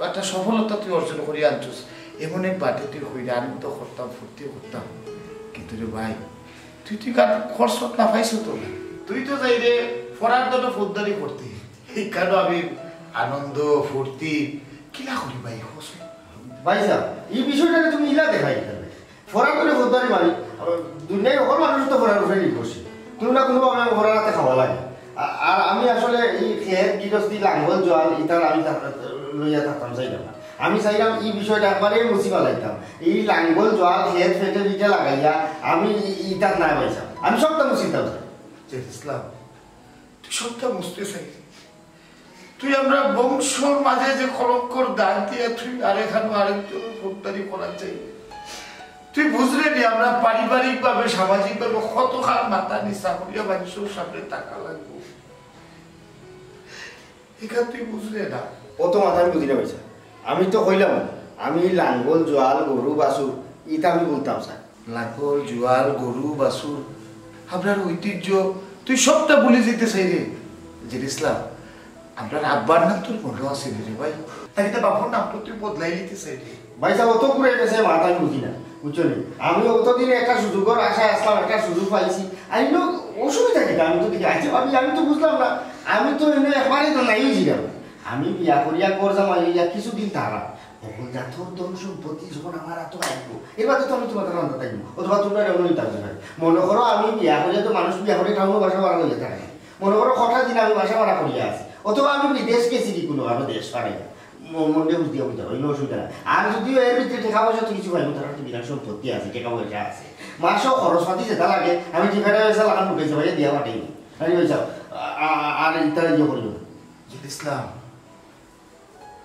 একটা সফলতা তুই অর্জন করি আনছস। এমন এক বাটে তুই কইরে আনন্দ করতাম, ফুর্তি করতাম। কিন্তু রে ভাই, তুই, তুই কার খরচত না পাইছস তো। তুই তো যাইরে পড়ার জন্য ফৌজদারি করতে। ইখানো আমি আনন্দ, ফুর্তি কিলা করি ভাই, কও চাই? ভাইসাব, ই বিষয়টারে তুমি ইলা দেখাই কেনে? পড়ার উপরে ফৌজদারি মারি, আবার দুনিয়ার হকল মানুষ তো পড়ার উপরে নির্ভরশীল। কুনু না কুনুভাবে আমি পড়ার আতে খাওয়া লাগে। আ-, আর আমি আসলে ই খেত গিরস্তি, লাঙ্গল জোয়াল ইতার আমি তা-, লইয়া থাকতাম চাইরাম না। আমি চাইরাম ই বিষয়টা একবারে মুছি ফালাইতাম। ই লাঙ্গল জোয়াল খেত পেটে পিঠে লাগাইয়া আমি ই-, ইতাত নাই ভাইসাব। আমি সবটা মুছিতাম চাই। জের ইসলাম, তুই সবটা মুছতে চাইরে। তুই আমরার বংশর মাঝে যে কলঙ্কর দাগ দিয়া তুই আরেকখানো আরেকজনর ফৌজদারি করার চাইরে। তুই বুঝরে নি, আমরা পারিবারিকভাবে, সামাজিকভাবে কতখান মাথা নিচা করিয়া মানষর সামনে থাকা লাগবো। ইখান তুই বুঝরে না। অত মাথা আমি বুঝি না ভাইসাব। আমি তো কইলাম, আমি লাঙ্গল, জোয়াল, গরু, বাছুর, ইতা আমি বুলতাম চাই। লাঙ্গল, জোয়াল, গরু, বাছুর, আমরার ঐতিহ্য, তুই সবটা ভুলি যাইতে চাইরে। জের ইসলাম, আমরার আব্বার নাম তোর মনো আছে নি রে ভাই? তা কিতা বাপর নাম তো তুই বদলাই নিতে চাইরে। ভাইসাব, অত পুরাই গেছে মাথা আমি বুঝি না, বুঝছো নি? আমি অতদিন একটা সুযোগর আশায় আছলাম, একটা সুযোগ পাইছি, আর ইনো অসুবিধা কিতা? আমি তো দেখি, আইচ্ছা ভাবি, আমি তো বুঝলাম না, আমি তো ইনো একবারে তো নাই ছিলাম। আমি বিয়া করিয়া ঘর জামাই অইয়া কিছুদিন থাকলাম, হকল জাতর ধন সম্পত্তি যখন আমার আতো আইবো, এর বাদে তো আমি তুমার রান্দা থাকবো, অথবা তুমরারে অন্য দিতাম চাই। মনো করো আমি বিয়া করিয়া তো মানুষ বিয়া করে টাউনো বাসা ভাড়া লইয়া থাকে। মনো করো কটা দিন আমি বাসা ভাড়া করিয়া আছি, অথবা আমি বিদেশ গেছি কি কুনু আরো দেশ পারে। ম-, মনটা বুঝ দিয়া বুঝতে পারো, ইনো অসুবিধা নাই। আর যুদিও এর ভিতরে টেকা পয়সা তো কিছু পাইবো, তার তো বিরাট সম্পত্তি আছে, টেকা পয়সা আছে। মাসও খরচ পাতি যেটা লাগে, আমি টেকা পয়সা লাগান ঢুকাইছি ভাই, দিয়া পাঠাইনি। আমি ভাইসাব, আ-, আ-, আর ইতারে ইয়ে করিও না। জের ইসলাম,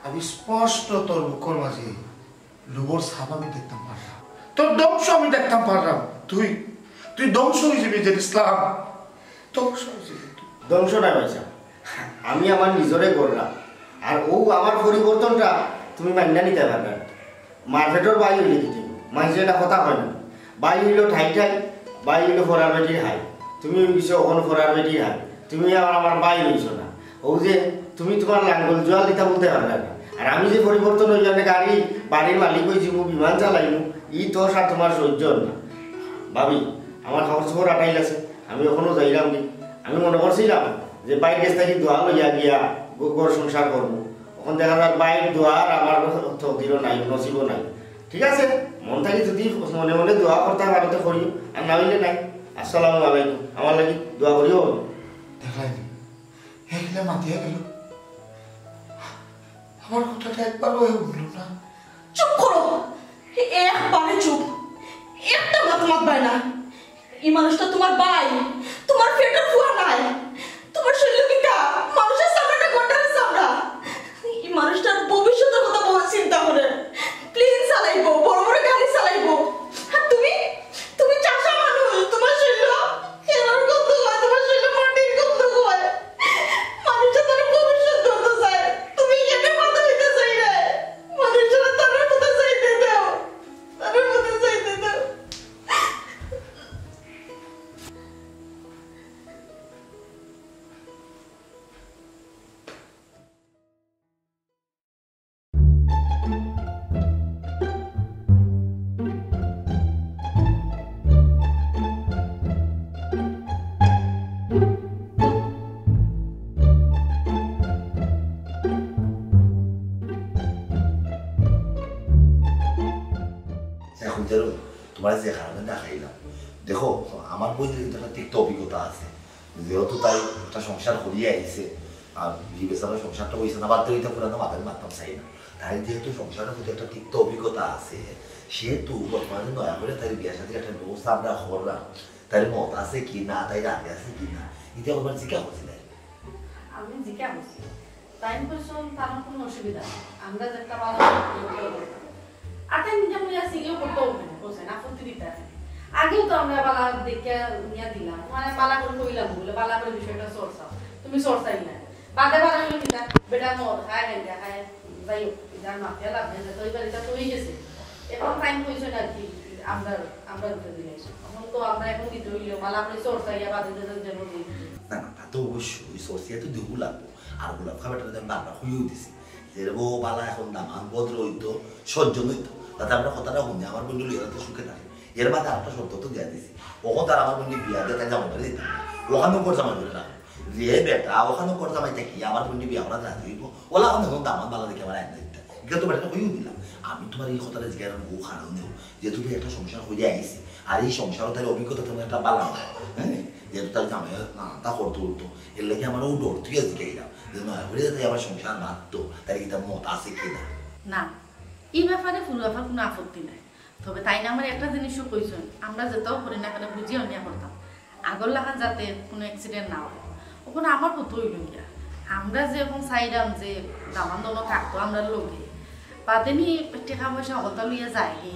আমি স্পষ্ট তোর মুখর মাঝে লোভর ছাপ আমি দেখতাম পাররাম, তোর ধ্বংস আমি দেখতাম পাররাম। তুই, তুই ধ্বংস অই যাবি জের ইসলাম, ধ্বংস অই যাবি তুই। ধ্বংস না ভাইসাব, আমি আমার নিজরে গড়রাম, আর অউ আমার পরিবর্তনটা তুমি মানিয়া নিতায় পাররায় না। মার পেটর ভাই অইলে কিতা অইবো? মানষে ইটা কথা কয় না। ভাই অইলো ঠাই ঠাই, ভাই অইলো ফরার বেটির হাই। তুমি অই গেছো অখন ফরার বেটির হাই। তুমি আর আমার ভাই অইছো না। অউ যে তুমি তুমার লাঙ্গল জোয়াল ইতা বুলতায় পাররায় না। আর আমি যে পরিবর্তন অইলাম, গাড়ি, বাড়ির মালিক অইযিমু, বিমান চালাইমু, ই তোর আর তুমার সইজ্য অর না। ভাবি, আমার কাপড় চোপড় আটাইল আছে, আমি অখনো যাইরাম গি। আমি মনো করছিলাম যে ভাইর গেছ থাকি দোয়া লইয়া গিয়া ঘ-, ঘর সংসার করমু। অখন দেখা যার ভাইর দোয়া আর আমার তকদিরও নাই, নসিবও নাই। ঠিক আছে, মন থাকি যুদি মনে মনে দোয়া করতায় পারো তে করিও, আর না অইলে নাই। আসসালামু আলাইকুম, আমার লাগি দোয়া করিও। দেখলায় নি, হেগিলা মাতিয়া গেল। আমার কথাটা একবারও হে হুনলো না। চুপ করো, একবারে চুপ, একটা মাত মাতবায় না। ই মানুষটা তুমার ভাই, তুমার পেটর ফুয়া নায়। তুমার শরীলো কিতা? মানুষর চামড়া না গন্ডারের চামড়া? ই মানুষটার ভবিষ্যতর কথা বহুত চিন্তা করে। প্লেন চালাইবো, বড় বড় গাড়ি চালাইবো। আর তুমি, তুমি চাষা মানুষ, তুমার শরীলো খেরর গন্ধ অয়, তুমার শরীলো মাটির গন্ধ অয়। মানুষটা তার ভবিষ্যৎ গন্ধ চায়। তুমি কেনে মাথা দিতে চাইরায়? মানুষটা তার কথা চাইতে দাও, তার কথা চাইতে দাও। তোমার যে কারণে দেখাইলাম, দেখো, আমার বইনের কিন্তু একটা তিক্ত অভিজ্ঞতা আছে। যেহেতু তাই একটা সংসার করিয়া আইছে, আর এই বেচারা সংসারটা হইছে না, বাধ্য হইতে পুরানো মাথায় মারতাম চাই না। তাই যেহেতু সংসারের প্রতি একটা তিক্ত অভিজ্ঞতা আছে, সেহেতু বর্তমানে নয়া করে তাই বিয়া শাদীর একটা ব্যবস্থা আমরা করলাম। তাই মত আছে কি না, তাই রাজি আছে কি না, এটা একবার জিজ্ঞাসা করছি তাই। আমি জিজ্ঞাসা করছি, তাই কইছইন তার কোনো অসুবিধা নাই, আমরা যেটা ভালো মনে করি করতাম। আর তাই নিজে মনে আছে ইয়ে করতে হবে, বুঝছেন, আপত্তি দিতে আছে। আগেও তো আমরা বালা দেখে নিয়ে দিলাম, মানে বালা করে কইলাম বলে বালা করে বিষয়টা চর্চা, তুমি চর্চাই না। বাদে বাদে হইলো কিতা, বেটা মদ খায়, গাঞ্জা খায়, যাই হোক, যার মাফিয়া লাভ নেই, তো ওই বাড়িটা তো হয়ে গেছে। এখন টাইম হয়েছে না কি, আমরা আমরা দিতে দিলে এখন তো আমরা এখন দিতে হইলেও বালা করে চর্চা ইয়া বাদে যেন যেন দিই। না না, তা তো অবশ্যই, চর্চা তো দেবো লাগবো। আর গোলাপ খাবে তাহলে আমি বারবার হইয়েও দিছি, যে রে বউ বালা এখন দামান ভদ্র হইতো, সজ্জন হইতো, তাতে আমরা কথাটা শুনি, আমার বন্ধু লইয়া তো সুখে থাকে। এর বাদে আরেকটা শর্ত তো দিয়া দিছি, ওখান তার আমার বন্ধু বিয়া দিয়ে তাই জামাই বাড়ি দিতে, ওখানেও কর জামাই বাড়ি রাখো। রে বেটা, ওখানেও কর জামাই থাকি আমার বন্ধু বিয়া করা রাজি হইব, ওলা এখন এখন দামান বালা দেখে আমার আইন দিতে। এটা তো বেটা হইয়েও দিলাম। আমি তোমার এই কথাটা জিজ্ঞাসা করবো, ও কারণেও যে তুমি একটা সংসার হইয়া আইছি, আর এই সংসারও তার অভিজ্ঞতা তোমার একটা বালা না, হ্যাঁ, যেহেতু তার জামাই নানাটা করতে উঠতো, এর লাগে আমার ও ডর তুই আজকে এলাম যে নয়া করে যাতে আমার সংসার ভাঙতো, তার এটা মত আছে কি না? না, এই ব্যাপারে পুরো ব্যাপার কোনো আপত্তি নাই। তবে তাই না আমার একটা জিনিসও কইছইন, আমরা যেটাও করি না কেন বুঝিয়া নিয়া করতাম, আগর লাখান যাতে কোনো অ্যাক্সিডেন্ট না হয়। ওখানে আমার কত হইল গিয়া, আমরা যে এখন চাইলাম যে দামান দল থাকতো আমরা লোকে, বাদে নি টেকা পয়সা হতা লইয়া যায় কি?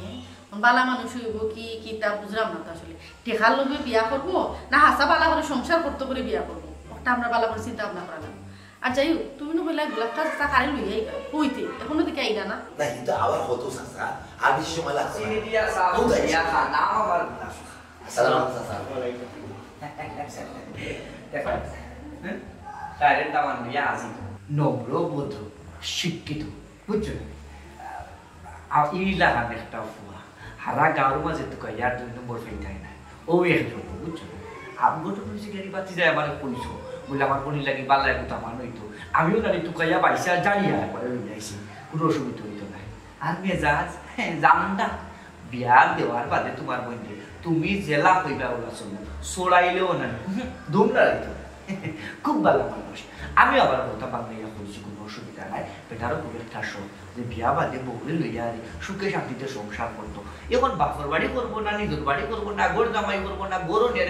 বালা মানুষ হইব কি কিতা বুঝলাম না তো আসলে। টেকার লোভে বিয়া করবো না হাসা বালা করে সংসার করতে করে বিয়া করবো, ওটা আমরা বালা করে চিন্তা ভাবনা করা লাগবো। আর যাই হোক, তুমি না কইলা গোলাপ খাস চা খারে লইয়া আইবা, কইতে এখনো দিকে আইলা না। না, কিন্তু আবার কত চাচা, আর বেশি সময় লাগছে না। চিনি দিয়া চা কোন যাইছে? দিয়া খা, নাম আমার গোলাপ। আসসালামু আলাইকুম চাচা। দেখো, হ্যাঁ? তাইরে দামান লইয়া আজি নম্র, ভদ্র, শিক্ষিত, বুঝছো? আর এই লাগান একটা ফুয়া, হারা গাঁওর মাঝে তুকাইয়ার দুই নম্বর ফেলতাই না। ও এক লোক, বুঝছো? আম ঘটনা হয়েছে কি, বাতি যায় আমার কইছো, বলে আমার বোনের লাগি বালা এগুতা মান হইতো, আমিও নারী তুকাইয়া বাইসা জানিয়া একবারে লইয়া আইছি, কোনো অসুবিধা হইতো না। আর মেজাজ, হ্যাঁ, জানদা, বিয়া দেওয়ার বাদে তোমার বইনকে তুমি জেলা কইবা ওলা চলবো, চড়াইলেও না, হুম, দুম লড়াইতো। খুব ভালো মানুষ। আমি আবার কথা বাংলাইয়া কইছি, কোনো অসুবিধা নাই, বেটারও খুব একটা শখ যে বিয়া বাদে বউরে লইয়া আরে সুখে শান্তিতে সংসার করতো। এখন বাপর বাড়ি করবো না, নিজের বাড়ি করবো না, ঘর জামাই করবো না, ঘরও নিয়ে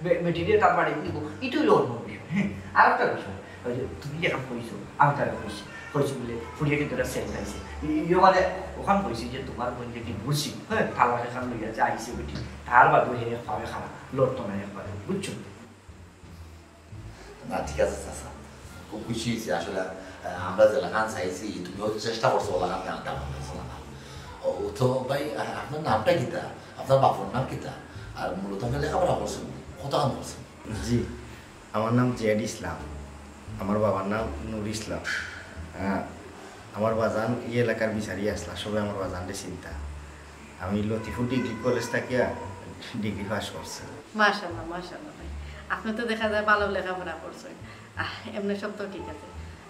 বে-, বেটিরে তার বাড়ি দিব, এটাই অন্য বিষয়। হ্যাঁ, আর একটা বিষয়, ওই যে তুমি যেখান কইছো, আমি তারা কইছি, কইছি বলে ফুরিয়ে কিন্তু ওরা সেল খাইছে। ইয়ে মানে ওখান কইছি যে তোমার বোন যে কি বুঝছি, হ্যাঁ, তালাক এখান লইয়া যে আইছে বেটি, তার বাদে হে পাবে খারাপ, লড়তো না একবারে, বুঝছো? না, ঠিক আছে চাচা, খুব খুশি হয়েছি আসলে। আহ, আমরা যে লাখান চাইছি, তুমি হয়তো চেষ্টা করছো, ও লাখান গান গাওয়ার জন্য। ও তো ভাই, আহ, আপনার নামটা কিতা? আপনার বাপর নাম কিতা? আর মূলত আপনি লেখাপড়া করছেন, কতখান করছেন? জি, আমার নাম জিয়াদ ইসলাম। আমার বাবার নাম নূর ইসলাম। আহ, আমার বাজান এই এলাকার বিচারি আসলা, সবে আমার বাজানরে চিনতা। আমি লতিফুর ডিগ্রি কলেজ থাকিয়া ডিগ্রি পাস করছি। মাশাল্লাহ, মাশাল্লাহ ভাই, আপনি তো দেখা যায় ভালো লেখাপড়া করছেন। আহ, এমনি সব তো ঠিক আছে।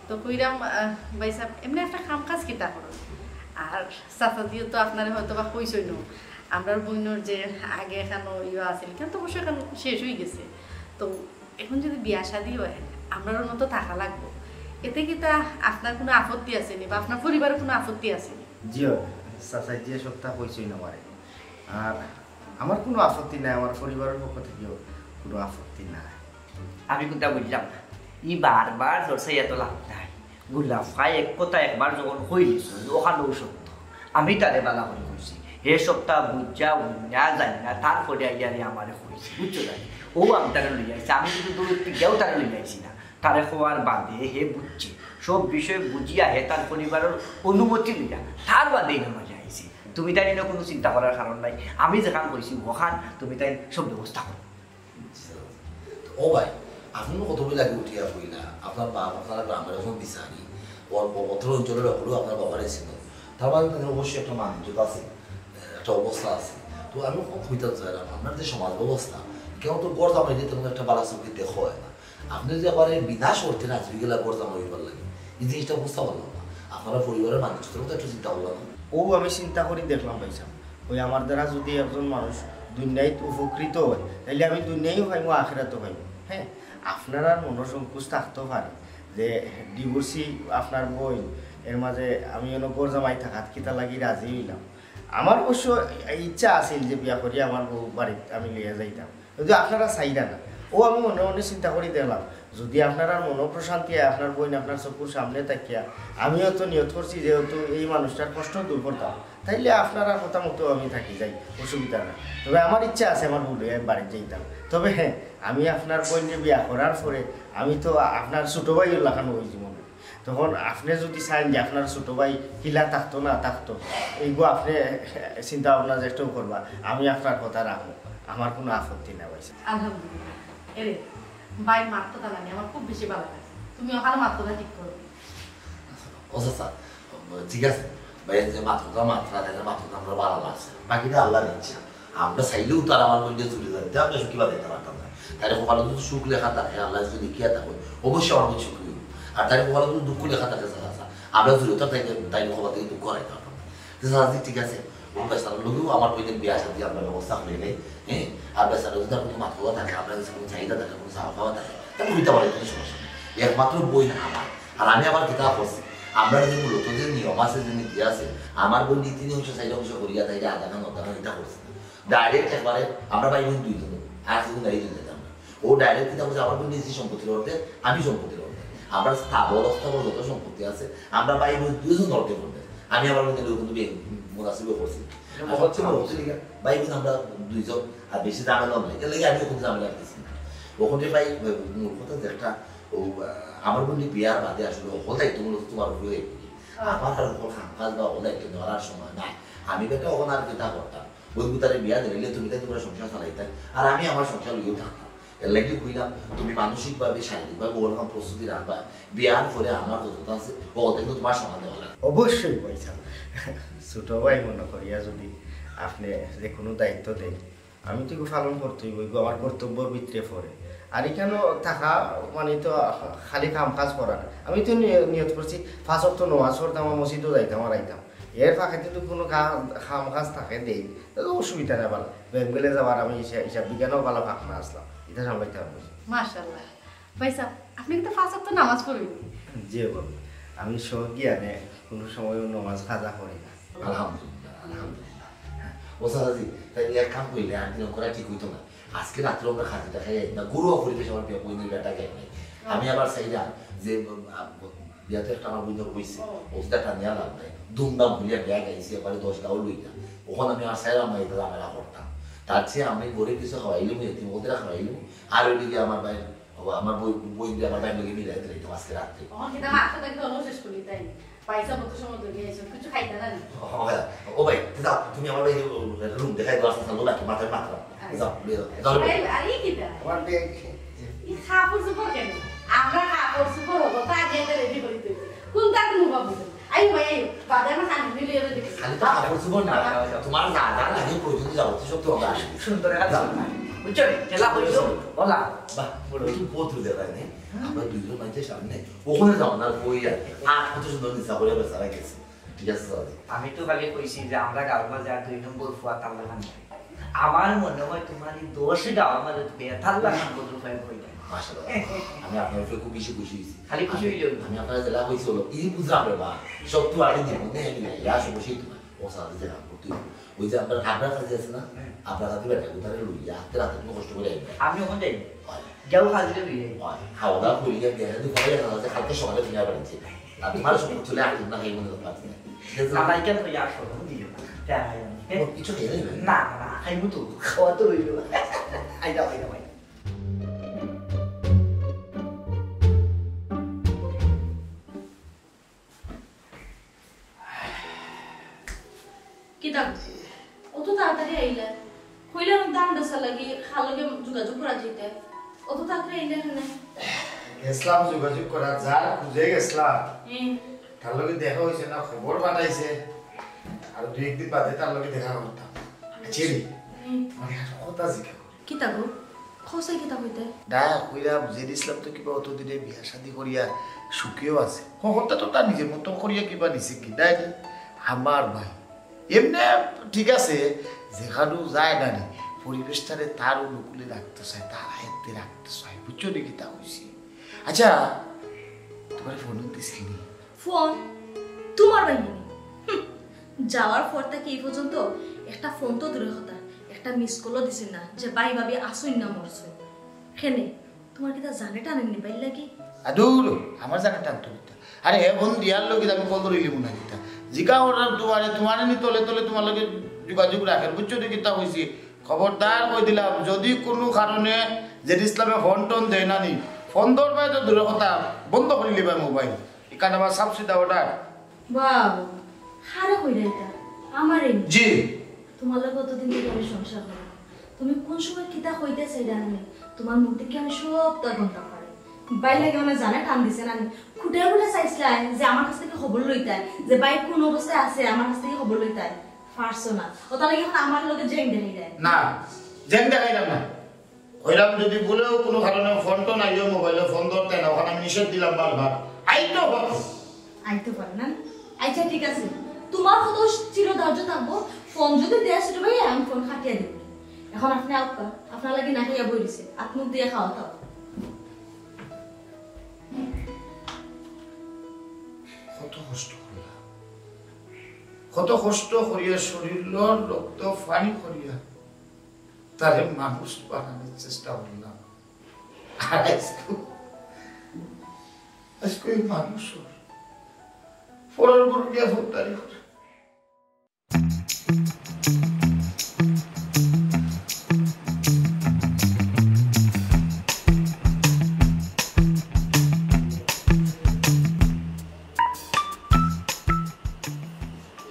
তো কইরাম, আহ, ভাই সাহেব, এমনি একটা কাম কাজ কিতা করুন? আর চাচাজিও তো আপনারে হয়তো বা কইছইন, আমরার বইনর যে আগে এখানো ইয়ে আছিল, কিন্তু অবশ্য এখন শেষ হয়ে গেছে। তো এখন যদি বিয়া শাদী হয়, আমরার মতো থাকা লাগবো। এতে কিতা আপনার কোনো আপত্তি আছে নি বা আপনার পরিবারের কোনো আপত্তি আছে নি? জিও, চাচাই যে সবটা কইছইন আমারে। আর আমার কোনো আপত্তি নাই, আমার পরিবারের পক্ষ থাকিও কোনো আপত্তি নাই। আমি কোনটা বুঝলাম না। ই বারবার দর্শাইয়া তো লাভ নাই। গুলাফা এক কথা একবার যখন কইলিস, ওখানেও সত্য। আমি তারে বালা করে কইছি। হে সবটা বুঝা, উন্না, জানি না, তারপরে আইয়া রে আমারে কইছি। বুঝছো না? ও আমি তারে লইয়া আইছি। আমি কিন্তু দূর থেকেও তারে লইয়া আইছি না। তারে কওয়ার বাদে হে বুঝছে। সব বিষয় বুঝিয়া হে তার পরিবারের অনুমতি লইয়া তার বাদে এনে মাঝে আইছি। তুমি তাই নিয়ে কোনো চিন্তা করার কারণ নাই। আমি যেখান কইছি ওখান তুমি তাই সব ব্যবস্থা করো। ও ভাই, আপনি কত বই লাগে উঠিয়া কইলা, আপনার বাপ আপনার গ্রামের এখন বিচারি, ওর অত্র অঞ্চলের ব্যাপারেও আপনার বাবারে ছিল। তার মানে তাদের অবশ্যই একটা মান ইজ্জত আছে, একটা অবস্থা আছে। তো আমি কত কইতাম চাইলাম, আপনার যে সমাজ ব্যবস্থা, কেউ তো গড় জামাই দিয়ে তেমন একটা বালা চোখে দেখো হয় না। আপনি যে আবার এই বিনা শর্তে রাজি হয়ে গেলা গড় জামাই হইবার লাগে, এই জিনিসটা বুঝতে পারলাম না। আপনারা পরিবারের মানুষ তো একটা চিন্তা করলাম না। ও আমি চিন্তা করি দেখলাম ভাইসাব, ওই আমার দ্বারা যদি একজন মানুষ দুনিয়াত উপকৃত হয়, তাইলে আমি দুনিয়াও পাইমু, আখেরাতও পাইমু। হ্যাঁ, আপনারার মনো সংকোচ থাকতো পারে যে ডিভোর্সি আপনার বইন, এর মাঝে আমি অনো ঘর জামাই থাকাত কিতা লাগি রাজি অইলাম। আমার অবশ্য ইচ্ছা আছিল যে বিয়া করি আমার বউ বাড়িত আমি লইয়া যাইতাম, যদি আপনারা চাইরা না। ও আমি মনে মনে চিন্তা করি দেখলাম, যদি আপনারার মনো প্রশান্তি হয়, আপনার বইন আপনার চকুর সামনে থাকিয়া, আমিও তো নিয়ত করছি যেহেতু এই মানুষটার কষ্ট দূর করতাম, তাইলে আপনারার কথা মতো আমি থাকি যাই, অসুবিধা নাই। তবে আমার ইচ্ছা আছে আমার বউ লইয়া আমি বাড়িত যাইতাম। তবে হ্যাঁ, আমি আপনার বইনরে বিয়া করার পরে আমি তো আপনার ছোট ভাইর লাখান অইছি মনে। তখন আপনে যদি চাইন যে আপনার ছোট ভাই কিলা থাকতো না থাকতো, এইগু আপনে চিন্তা ভাবনা যেটাও করবা, আমি আপনার কথা রাখমু, আমার কোনো আপত্তি নাই ভাইসাব। আলহামদুলিল্লাহ। এরে, ভাই মাত তো তালানি, আমার খুব বেশি ভালা লাগছে। তুমি ওখানে মাত কথা ঠিক করো। ও চাচা, ঠিক আছে, ভাই যে মাত কথা মাতরা, তাইলে মাত কথা আমরা ভালা লাগছে। বাকিটা আল্লাহর ইচ্ছা। আমরা চাইলেও তার আমার মধ্যে জুড়ে যাবে, আমরা সুখী বাঁধাইতে পারতাম না। তাইলে কপালে যদি সুখ লেখা থাকে, আল্লাহ যদি লিখিয়া থাকে, অবশ্যই আমার মধ্যে সুখী হইব। আর তাইলে কপালে যদি দুঃখ লেখা থাকে, চাচা, আমরা জুড়ে তো তাইলে, তাইলে কপাল থেকে দুঃখ হারাইতে পারতাম না। তো চাচা, ঠিক আছে, ও বেচারার লগেও আমার বইনের বিয়া শাদী আমরা ব্যবস্থা করে নেই, হ্যাঁ? আর বেচারা যদি তার কোনো মাত কথা থাকে, আপনার কাছে কোনো চাহিদা থাকে, কোনো চাওয়া পাওয়া থাকে, তাহলে হইতে পারে, কোনো সমস্যা নেই। একমাত্র বইন আমার, আর আমি আবার কিতা করছি, আমরা যে মূলত যে নিয়ম আছে, যে নীতি আছে, আমার বইন নীতি নিয়ম সে চাইলে অংশ করিয়া তাইলে আধা খান, অর্ধা খান, এটা করছি না। ডাইরেক্ট একবারে আমরা ভাই বইন দুইজন, আর কিছু নাই দুইজন আমরা। ও ডাইরেক্ট কিতা করছে, আমার বইন নিজ সম্পত্তির অর্ধেক, আমি সম্পত্তির অর্ধেক। আমরা স্থাবর অস্থাবর যত সম্পত্তি আছে, আমরা ভাই বইন দুইজন অর্ধেক অর্ধেক। আমি আমার মধ্যে ওখানে বিয়ে মুনাসিবও করছি। আর সবচেয়ে বড় হচ্ছে কি, ভাই বইন আমরা দুইজন, আর বেশি ঝামেলা নাই, এর লাগি আমি ওখানে ঝামেলা করছি না। ওখানে ভাই, মূল কথা যে একটা, ও, আহ, আমার বইন বিয়ার বাদে আসলে হকল দায়িত্ব মূলত তোমার উপরে। আমার আর হকল কাম কাজ বা হকল দায়িত্ব নেওয়ার আর সময় নাই। আমি বেটা ওখানে আর কিতা করতাম, বইন গুতারে বিয়া দিলে তুমি তাই তোমরা সংসার চালাইতাই, আর আমি আমার সংসার লইয়াও থাকতাম। এর লাগি কইলাম, তুমি মানসিকভাবে, শারীরিকভাবে ওরকম প্রস্তুতি রাখবা, বিয়ার পরে আমার যতটা আছে, ও কিন্তু তোমার সমান দেওয়া লাগবে। অবশ্যই ভাইসাব, ছোট ভাই মনে করিয়া যদি আপনে যে কোনো দায়িত্ব দেন, আমি তো এগু পালন করতে হইব, এগু আমার কর্তব্যর ভিতরে পড়ে। আর এখানো থাকা মানে তো খালি কাম কাজ করা না। আমি তো নিয়-, নিয়ত করছি পাঁচ ওয়াক্ত নামাজ পড়তাম, আর মসজিদও যাইতাম আর আইতাম। এর ফাঁকে যদি কোনো কা-, কাম কাজ থাকে দেই, তাহলে অসুবিধা নাই। ভালা বেঙ্গলে যাওয়ার আমি হিসা-, হিসাব বিজ্ঞানেও ভালা ফাঁক না আসলাম, এটা সামলাইতে পারবো। মাশাআল্লাহ। ভাইসাব, আপনে কিন্তু পাঁচ ওয়াক্ত নামাজ পড়ইন? জি বাবা, আমি সজ্ঞানে কোনো সময়ও নামাজ কাজা করি না। আলহামদুলিল্লাহ, আলহামদুলিল্লাহ। ও চাচাজি, তাই এক কাম করিলে আর দিন করা ঠিক হইতো না। আজকে রাত্রে আমরা খাসিটা খাই না, ঘরোয়া পরিবেশ আমার বিয়া বইনের বেটা গাই নাই। আমি আবার চাইলাম যে, উম, আ, বিয়াতে একটা আমার বইনের হইছে, ও। ওটা টানিয়া লাভ নাই। দুমদাম হইয়া বিয়া গাইছি, এবারে দশ গাও লইয়া। ওখানে আমি আর চাইলাম না, এটা ঝামেলা করতাম। তার চেয়ে আমি ঘরে কিছু খাওয়াইলাম, এতিম ওদের খাওয়াইলাম, আর ওইদিকে আমার ভাই ও আমার বই, বই দিয়ে আমার ভাইর লগে মিলাই দিলে তো আজকে রাত্রে। অখন কিতা মাথা থাকি হলো শেষ করি তাই? পয়সা কত সময় ধরে আইছো, কিছু খাইতা না নি? ও ভাই, ও ভাই, যাও, তুমি আমার ভাই রুম দেখাই দাও, আস্তে আস্তে লোক মাথায় মাথা। আচ্ছা। যাও, লইয়া যাও, যাও। আরে, আরে কিতা? আমার ব্যাগ। এই কাপড় চোপড় কেন? আমরা কাপড় চোপড় হবো, তা আগে একটা রেডি করি তুই। কোন তার কোনো বাবু? আইও ভাই, আইও। বাদে আমার কানে মিলিয়ে দেখি। খালি তো কাপড় চোপড় না, তোমার যা যা লাগে প্রয়োজন যাবতীয় সব তো আমরা আসি। সুন্দর একটা যাও। বুঝছো নি? খেলা হইলো, ওলা। বাহ, বড় একটু বোধ হয়ে যায়, তাই না? আমরা দুইজন মাঝে সামনে, ওখানে যাও না, ওই আর, আর কত সুন্দর নিশা করে বেচারা গেছে। ঠিক আছে, স্যার। আমি তো খালি কইছি যে আমরা গাঁওর মাঝে আর দুই নম্বর ফুয়া তার লাখান নাই। আমার মনে হয় তোমার এই দশ গাঁওর মাঝে তুমি তার লাখান বদল পাই কই না। মাশাআল্লাহ। আমি আপনার উপরে খুব বেশি খুশি হয়েছি। খালি খুশি হইলেও না। আমি আপনার জেলা হয়েছি হলো, এই বুঝলাম রে বা, সব তো আগে দিব, নেই, নেই, ইয়া, শুভ সেই তোমার। ও স্যার, যে রাম করতে হবে। ওই যে আপনার, আপনার কাছে আছে না? হুম। আপনার কাছে বেটা কোথায় লইয়া, হাতে রাতে কোনো কষ্ট করে আইবে। আমি ওখানে যাই। হয়। যাও কালকে লইয়া আই। হয়। খাওয়া দাওয়া করিয়া, দেখা যদি পরে দেখা যাচ্ছে, কালকে সকালে তুমি আবার নিচে। আর তোমার সঙ্গে চলে আসুন না, খাই মনে পারছি না। ঠিক আছে? না, ভাই, কেন তুই আসো? আমি দিও না। যা, ভাই, আমি। ও, কিছু খেয়ে নেবে? না, না, না, খাইবো তো। খাওয়া তো রইলো। আই যাও, আই যাও, আই যাও। কিতা? অত তাড়াতাড়ি আইলা? কইলাম ধান বেচার লাগি কার লগে যোগাযোগ করা যাইতে। অত তাড়াতাড়ি আইলা কেনে? গেছলাম যোগাযোগ করা, যার খুঁজে গেছলাম। হুম। তার লগে দেখা হইছে না, খবর পাঠাইছে। আর দুই একদিন বাদে তার লগে দেখা করতাম। আচ্ছা রে, হুম। মানে একটা কথা জিজ্ঞাসা করি। কিতা গো? খোসাই কিতা কইতে? না, কইরা বুঝাই দিছলাম তো কিবা অতদিনে বিয়া শাদি করিয়া সুখেও আছে। খবরটা তো তার নিজের মতো করিয়া কিবা নিছে কি, তাই নি? আমার ভাই, এমনে ঠিক আছে, যেখানেও যায় না নি, পরিবেশটারে তার অনুকূলে রাখতে চায়, তার আয়ত্তে রাখতে চায়, বুঝছো নি কিতা কইছি? আচ্ছা, তোমার ফোন দিছিল নি? ফোন? তোমার ভাই নি? হুম, যাওয়ার পর থাকি এই পর্যন্ত একটা ফোন তো দূরের কথা, একটা মিস কলও দিছে না যে ভাই ভাবি আছইন না মরছইন। কেনে, তোমার কিতা জানে টানে নি ভাইর লাগি? আদুর, আমার জানে টানতো কিতা? আরে হে ফোন দিয়ার লগে আমি কল ধরিলিমু না কিতা? জিগা করলাম তোমারে, তোমারে নি তলে তলে তোমার লগে যোগাযোগ রাখের, বুঝছো নি কিতা কইছি? খবরদার কই দিলাম, যদি কুনু কারণে জেড ইসলামে ফোন টোন দেয় না নি, ফোন ধরবায় তো দূরের কথা, বন্ধ করিলিবায় মোবাইল। ইখান আমার সাফ সিধা অর্ডার। বাবা, কারে কইরা ইটা? আমারে নি? জি। তোমার লগে অতদিন ধরি আমি সংসার করলাম, তুমি কুন সময় কিতা কইতায় চাইরায় আমি, তোমার মুখ থাকি আমি সবতা হুনতাম পারি। ভাইর লাগি মানে জানে টান দিছে না নি? খুঁটিয়া খুঁটিয়া চাইছলায় যে আমার কাছ থাকি খবর লইতায়, যে ভাই কুন অবস্থায় আছে আমার কাছ থাকি খবর লইতায়। পারছো না। অতার লাগি অখন আমার লগে জেং দেখাইরায়। না, জেং দেখাইরাম না। কইলাম যদি ভুলেও কুনু কারণে ফোন টোন আইলেও মোবাইলো ফোন ধরতায় না, অখান আমি নিষেধ দিলাম বারবার। আইতো পারে। আইতো পারে না? আচ্ছা ঠিক আছে, তোমার কথা চিরধার্য থাকবো। ফোন যদি দেয় ছোট ভাই, আমি ফোন কাটিয়া দিমু। অখন আপনে আউক্কা, আপনার লাগি না খাইয়া বই রইছে, আত মুখ ধুইয়া খাওয়া দাও। কত কষ্ট করিয়া, কত কষ্ট করিয়া শরীরর রক্ত পানি করিয়া তারে মানুষ বানানির চেষ্টা করলাম। আর আইজকু, আইজকু এই মানুষ পরর গরু দিয়া ফৌজদারি করে।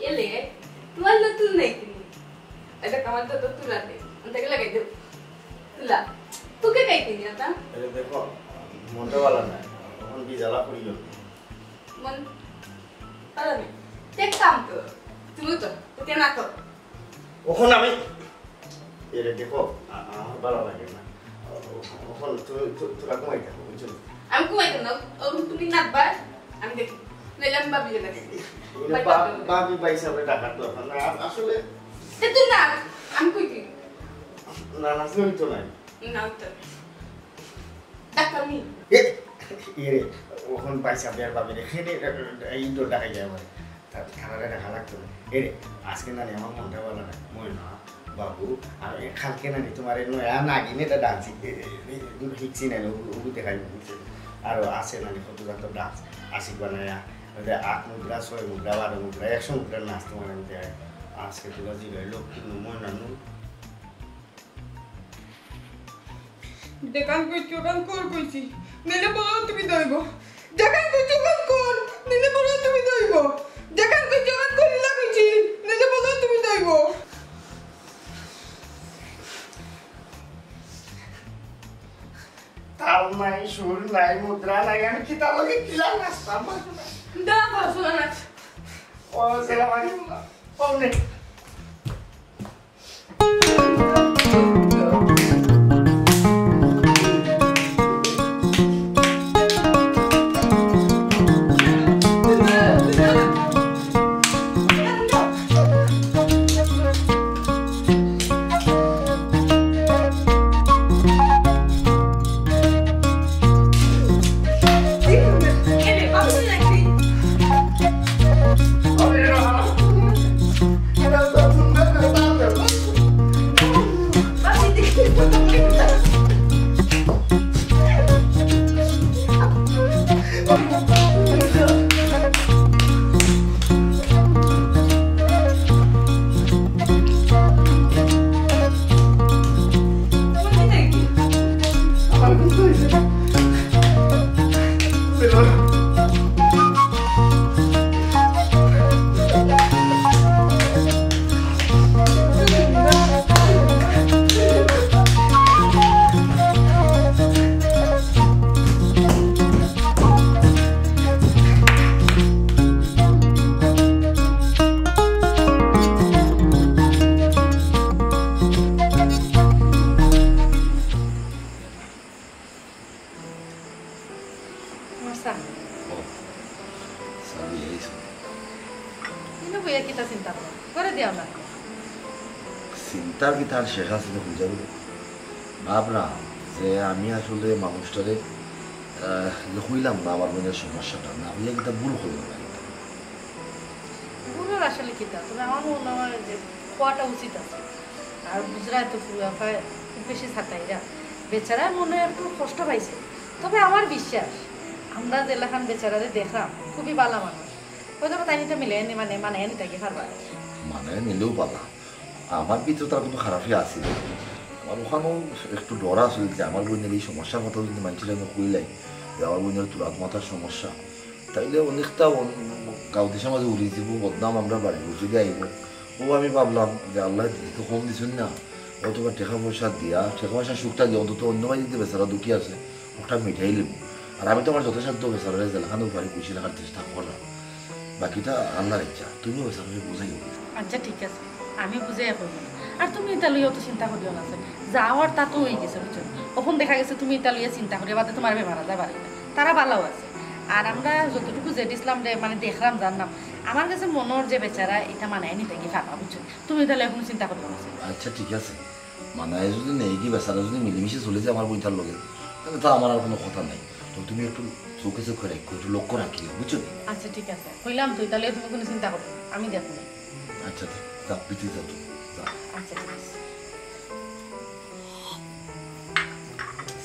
এলে, তোমার নতুন নাই তুমি? এটা আমার তো তুলা দে, আমি তাকে লাগাই দেব। তুলা, তোকে কাই কিনি আতা? আরে দেখো, মনটা ভালো না, তখন কি জ্বালা পড়ি গেল। মন ভালো নেই। এক কাম কর, তুমি তো, তোকে না কর। অখন আমি, এরে দেখো, আ-, আমার ভালো লাগে না। অখন তুমি, তু-, তোরা ঘুমাই থাকো, বুঝছো? আমি ঘুমাইতাম না, অখন তুমি নাচবা, আমি দেখি। নাইলে আমি ভাবিরে ডাকি। এরে ভাবি ভাইসাবরে ডাকার দরকার না, আ-, আসলে। এ তুই না, আমি কই কি? না, না, তুমি তো নাই। না, তো। ডাক্তার নি? এ, এরে, অখন ভাইসাবরে আর ভাবিরে, এখানে, এ, এ, ইন্দোর ডাকাই যায় আমার। তা-, তারারে ডাকা লাগতো না। এরে, আজকে নানি আমার মনটা ভালো না। ময়না, বাবু, আমি কালকে নানি তোমার এই নয়া নাগিন এটা ডান্স শিখ-, এ, এ, এ, শিখছি নানি, ওগু, ওগু দেখাই দিছি। আরো আছে নানি কত যত ডান্স, আশিক বানায়া, ওই যে আট মুদ্রা, ছয় মুদ্রা, বারো মুদ্রা, একশো মুদ্রা নাচ তোমার আমি দেখাই। আজকে তোরা জিগাই লক্ষ্মী নু, ময়না নু। যেখান কইছি, ওখান কর কইছি। নাইলে বলো তুমি দইব। যেখান কইছি, ওখান কর। নাইলে বলো তুমি দইব। যেখান কইছি, ওখান করিলা কইছি। নাইলে বলো তুমি দইব। তাল নাই, সুর নাই, মুদ্রা নাই, আমি কিতা লগে কিলা নাচতাম? দাঁড়া, বলো, শোনা না। ও, সেটা মানে, ও, নে। তার কি তার শেষ আছে তো খুঁজা বলে? ভাবলাম যে আমি আসলে মানুষটারে, আহ, যে কইলাম না আমার বোনের সমস্যাটা, না কইয়া কিতা ভুল করলাম না কিতা? ভুলর আসলে কিতা? তবে আমার মনে হয় যে কওয়াটা উচিত আছে। আর বুঝরায় তো ফুয়াফায় খুব বেশি সাতাইরা। বেচারা মনে হয় একটু কষ্ট পাইছে। তবে আমার বিশ্বাস, আমরা যেলাখান বেচারারে দেখলাম, খুবই ভালা মানুষ। হয়তো বা তাইন ইতা মিলাইয়া নি-, মানে, মানাইয়া নিতা গি পারবা। মানাইয়া নিলেও পারবা। আমার ভিতরে তার কুনু খারাপি আছিল না। আমার অখানও একটু ডর আছিল যে আমার বইনের এই সমস্যার কথা যদি মানষরে আমি কইলাই, যে আমার বইনের তুলাত মাথার সমস্যা, তাইলে অনেকটা অন-, গাঁও দেশের মাঝে উড়ি যাইবো, বদনাম আমরার বাড়ির উপরে আইবো। অউ আমি ভাবলাম যে আল্লায় দিতে কম দিছইন না, অথবা টেকা পয়সা দিয়া, টেকা পয়সা সুখটা দিয়া অন্তত অন্য বাড়িত যে বেচারা দুঃখী আছে, অটা মিটাইলিমু। আর আমি তো আমার যথাসাধ্য বেচারারে যেলাখান পারি খুশি রাখার চেষ্টা করলাম। বাকিটা আল্লার ইচ্ছা, তুমিও বেচারারে বুঝাইও। আচ্ছা, ঠিক আছে, আমি বুঝাইয়া কইমু। আর তুমি ইতা লইয়া অত চিন্তা করিও না, স্যার। যা অওয়ার তা তো অইগেছে, বুঝছো? অখন দেখা গেছে তুমি ইতা লইয়া চিন্তা করিয়া বাদে তুমার বেমার আজার বাড়ি না। তারা ভালাউ আছে। আর আমরা যতটুকু জেড ইসলামরে, মানে, দেখলাম, জানলাম, আমার গেছে মনে অর যে বেচারা ইতা মানাইয়া নিতা গি পারবা, বুঝছো? তুমি ইতা লইয়া কুনু চিন্তা করিও না, স্যার। আচ্ছা, ঠিক আছে। মানাইয়া যদি নেই গি বেচারা যদি মিলিমিশি চলি যায় আমার বইনটার লগে, তাইলে তো আমার আর কুনু কথা নাই। তো তুমি একটু চোখে চোখে রাখিও, একটু লক্ষ্য রাখিও, বুঝছো নি? আচ্ছা, ঠিক আছে, কইলাম তো, তাইলে তুমি কুনু চিন্তা করো না, আমি দেখমু। আচ্ছা, যাও, ভিতরে যাও তুমি, যাও। আচ্ছা, ঠিক আছে।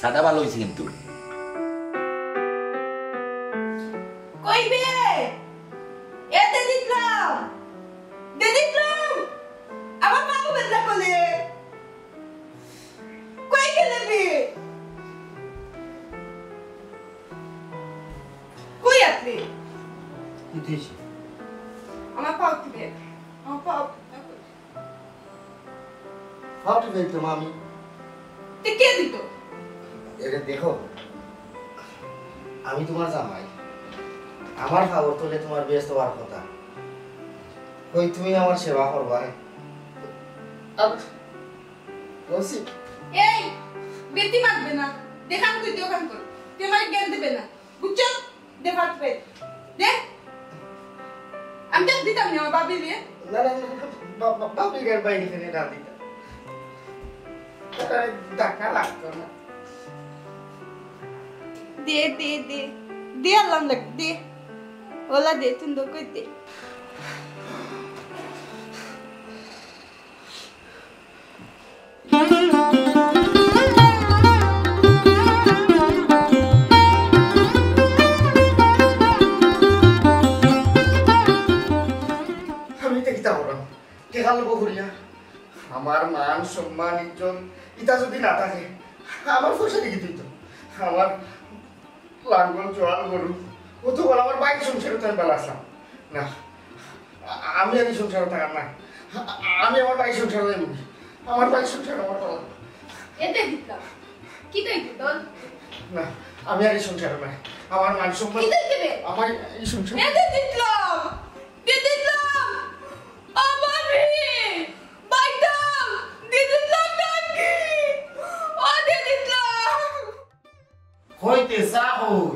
চাটা ভালা অইছে কিন্তু। কই বে? এ দে দেখলাম, দে দেখলাম, আমার পাও ব্যথা করে। কই গেলে বে? কই আপনি? কি হইছে? আমার পাও টিপে, আমার পাও ব্যথা করে। পাও টিপে দিতাম আমি। তে কে দিত? এরে দেখো, আমি তুমার জামাই, আমার পাওর তলে তুমার বেহেস্ত অওয়ার কথা। কই তুমি আমার সেবা করবায়? আর বলছি। এই, বেটি মাতবে না। যেখান কইতে অখান কর। তুই আমারে জ্ঞান দিবে না। বুঝছো? দে ভাত দে। দে। আমি তো দিতাম না, আমার ভাবি দিয়ে। না, না, না, বা-, বা-, ভাবি গার বাইরে এখানে না দিতাম। আরে, ধাক্কা লাগতো না। দে, দে, দে। দে, আল্লাহ লাগ, দে। ওলা দে, তুই দোকান দে। আমি ইতা কিতা করলাম? টেকা লব করিয়া? আমার মান, সম্মান, ইজ্জত, ইতা যদি না থাকে, আমার পয়সা দেখি তুই তো। আমার লাঙ্গল, জোয়াল, গরু, ও তো বল আমার বাইক সংসারে তো আমি বালা আছলাম। না, আ-, আমি আর ই সংসারে থাকার না। আ-, আমি আমার বাইক সংসারে যাইব। আমার বাইক সংসার আমার বালা। এতে দিতাম। কিতা দিত? না, আমি আর ই সংসারে নাই। আমার মান সম্মান কিতা দিবে? আমার ই সংসার এতে দিতলাম। দি দিতলাম। ও ভাবি, বাইতাম। দি দিতলাম নাকি? ও দি দিতলাম। কইতে চা কই?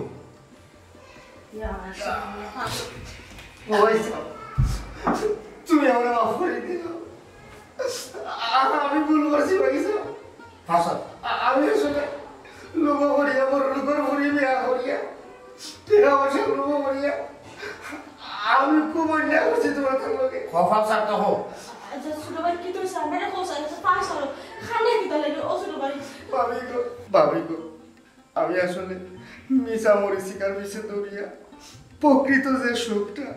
ইয়া, ওই, তুমি আমারে মাফ করি দিও। আ-, আমি ভুল করছি, ভাই সাহেব। আ-, আমি আসলে লোভ করিয়া, বড় লোকের ফুরি বিয়া করিয়া, টেকা পয়সা লোভ করিয়া, আমি খুব অন্যায় করছি তুমার লগে। কফা স্যার তো হোক। আচ্ছা, ছোট ভাই, কি তুই স্যার? মেরে কো স্যার, এটা পাঁচ সাল। খানে কি তাহলে? ও ছোট ভাই। ভাবি গো, ভাবি গো। আমি আসলে মিছা মরিচিকার পিছে দৌড়িয়া প্রকৃত যে সুখটা,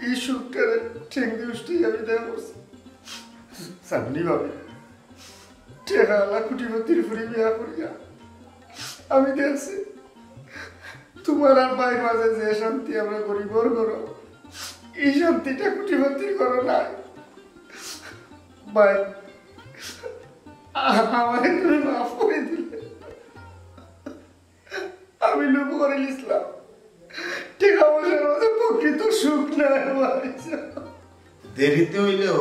ই সুখটারে ঠেং দিয়া উষ্টাইয়া আমি দেখা করছি। চাঁদনি ভাবি, টেকাআলা কোটিপতির ফুরি বিয়া করিয়া আমি দেখছি, তুমার আর ভাইর মাঝে যে শান্তি আমরা গরিবর ঘরো, ই শান্তিটা কোটিপতির ঘরো নাই। ভাই, আমারে তুমি মাফ করি দিলে। আমি লোভ করিলিছলাম। টেকা পয়সার মাঝে প্রকৃত সুখ নাই, ভাই। দেরিতে অইলেও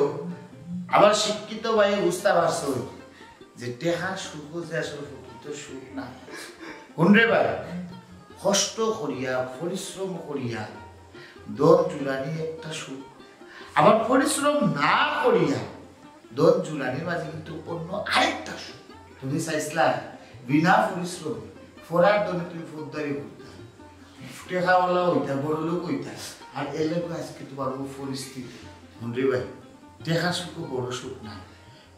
আমার শিক্ষিত ভাইয়ে বুঝতা পারছইন যে টেকার সুখও যে আসলে প্রকৃত সুখ না। হুন রে ভাই, কষ্ট করিয়া, পরিশ্রম করিয়া ধন জুড়ানি একটা সুখ, আবার পরিশ্রম না করিয়া ধন জুড়ানির মাঝে কিন্তু অন্য আরেকটা সুখ। তুমি চাইছলা বিনা পরিশ্রমে ফরার ধনে তুমি ফৌজদারি করতা, টেকাওয়ালা অইতা, বড় লোক অইতা, আর এর লাগি আজকে তোমার অউ পরিস্থিতি। মন্ত্রী ভাই, টেকার সুখও বড় সুখ না,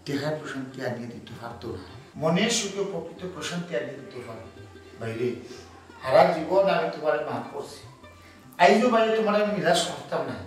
টেকায় প্রশান্তি আনিয়া দিতো পারতো না, মনের সুখে প্রকৃত প্রশান্তি আনিয়া দিতো পারে। ভাইরে, হারা জীবন আমি তোমারে মাফ করছি, আইজও ভাইরে তোমারে আমি নিরাশ করতাম না।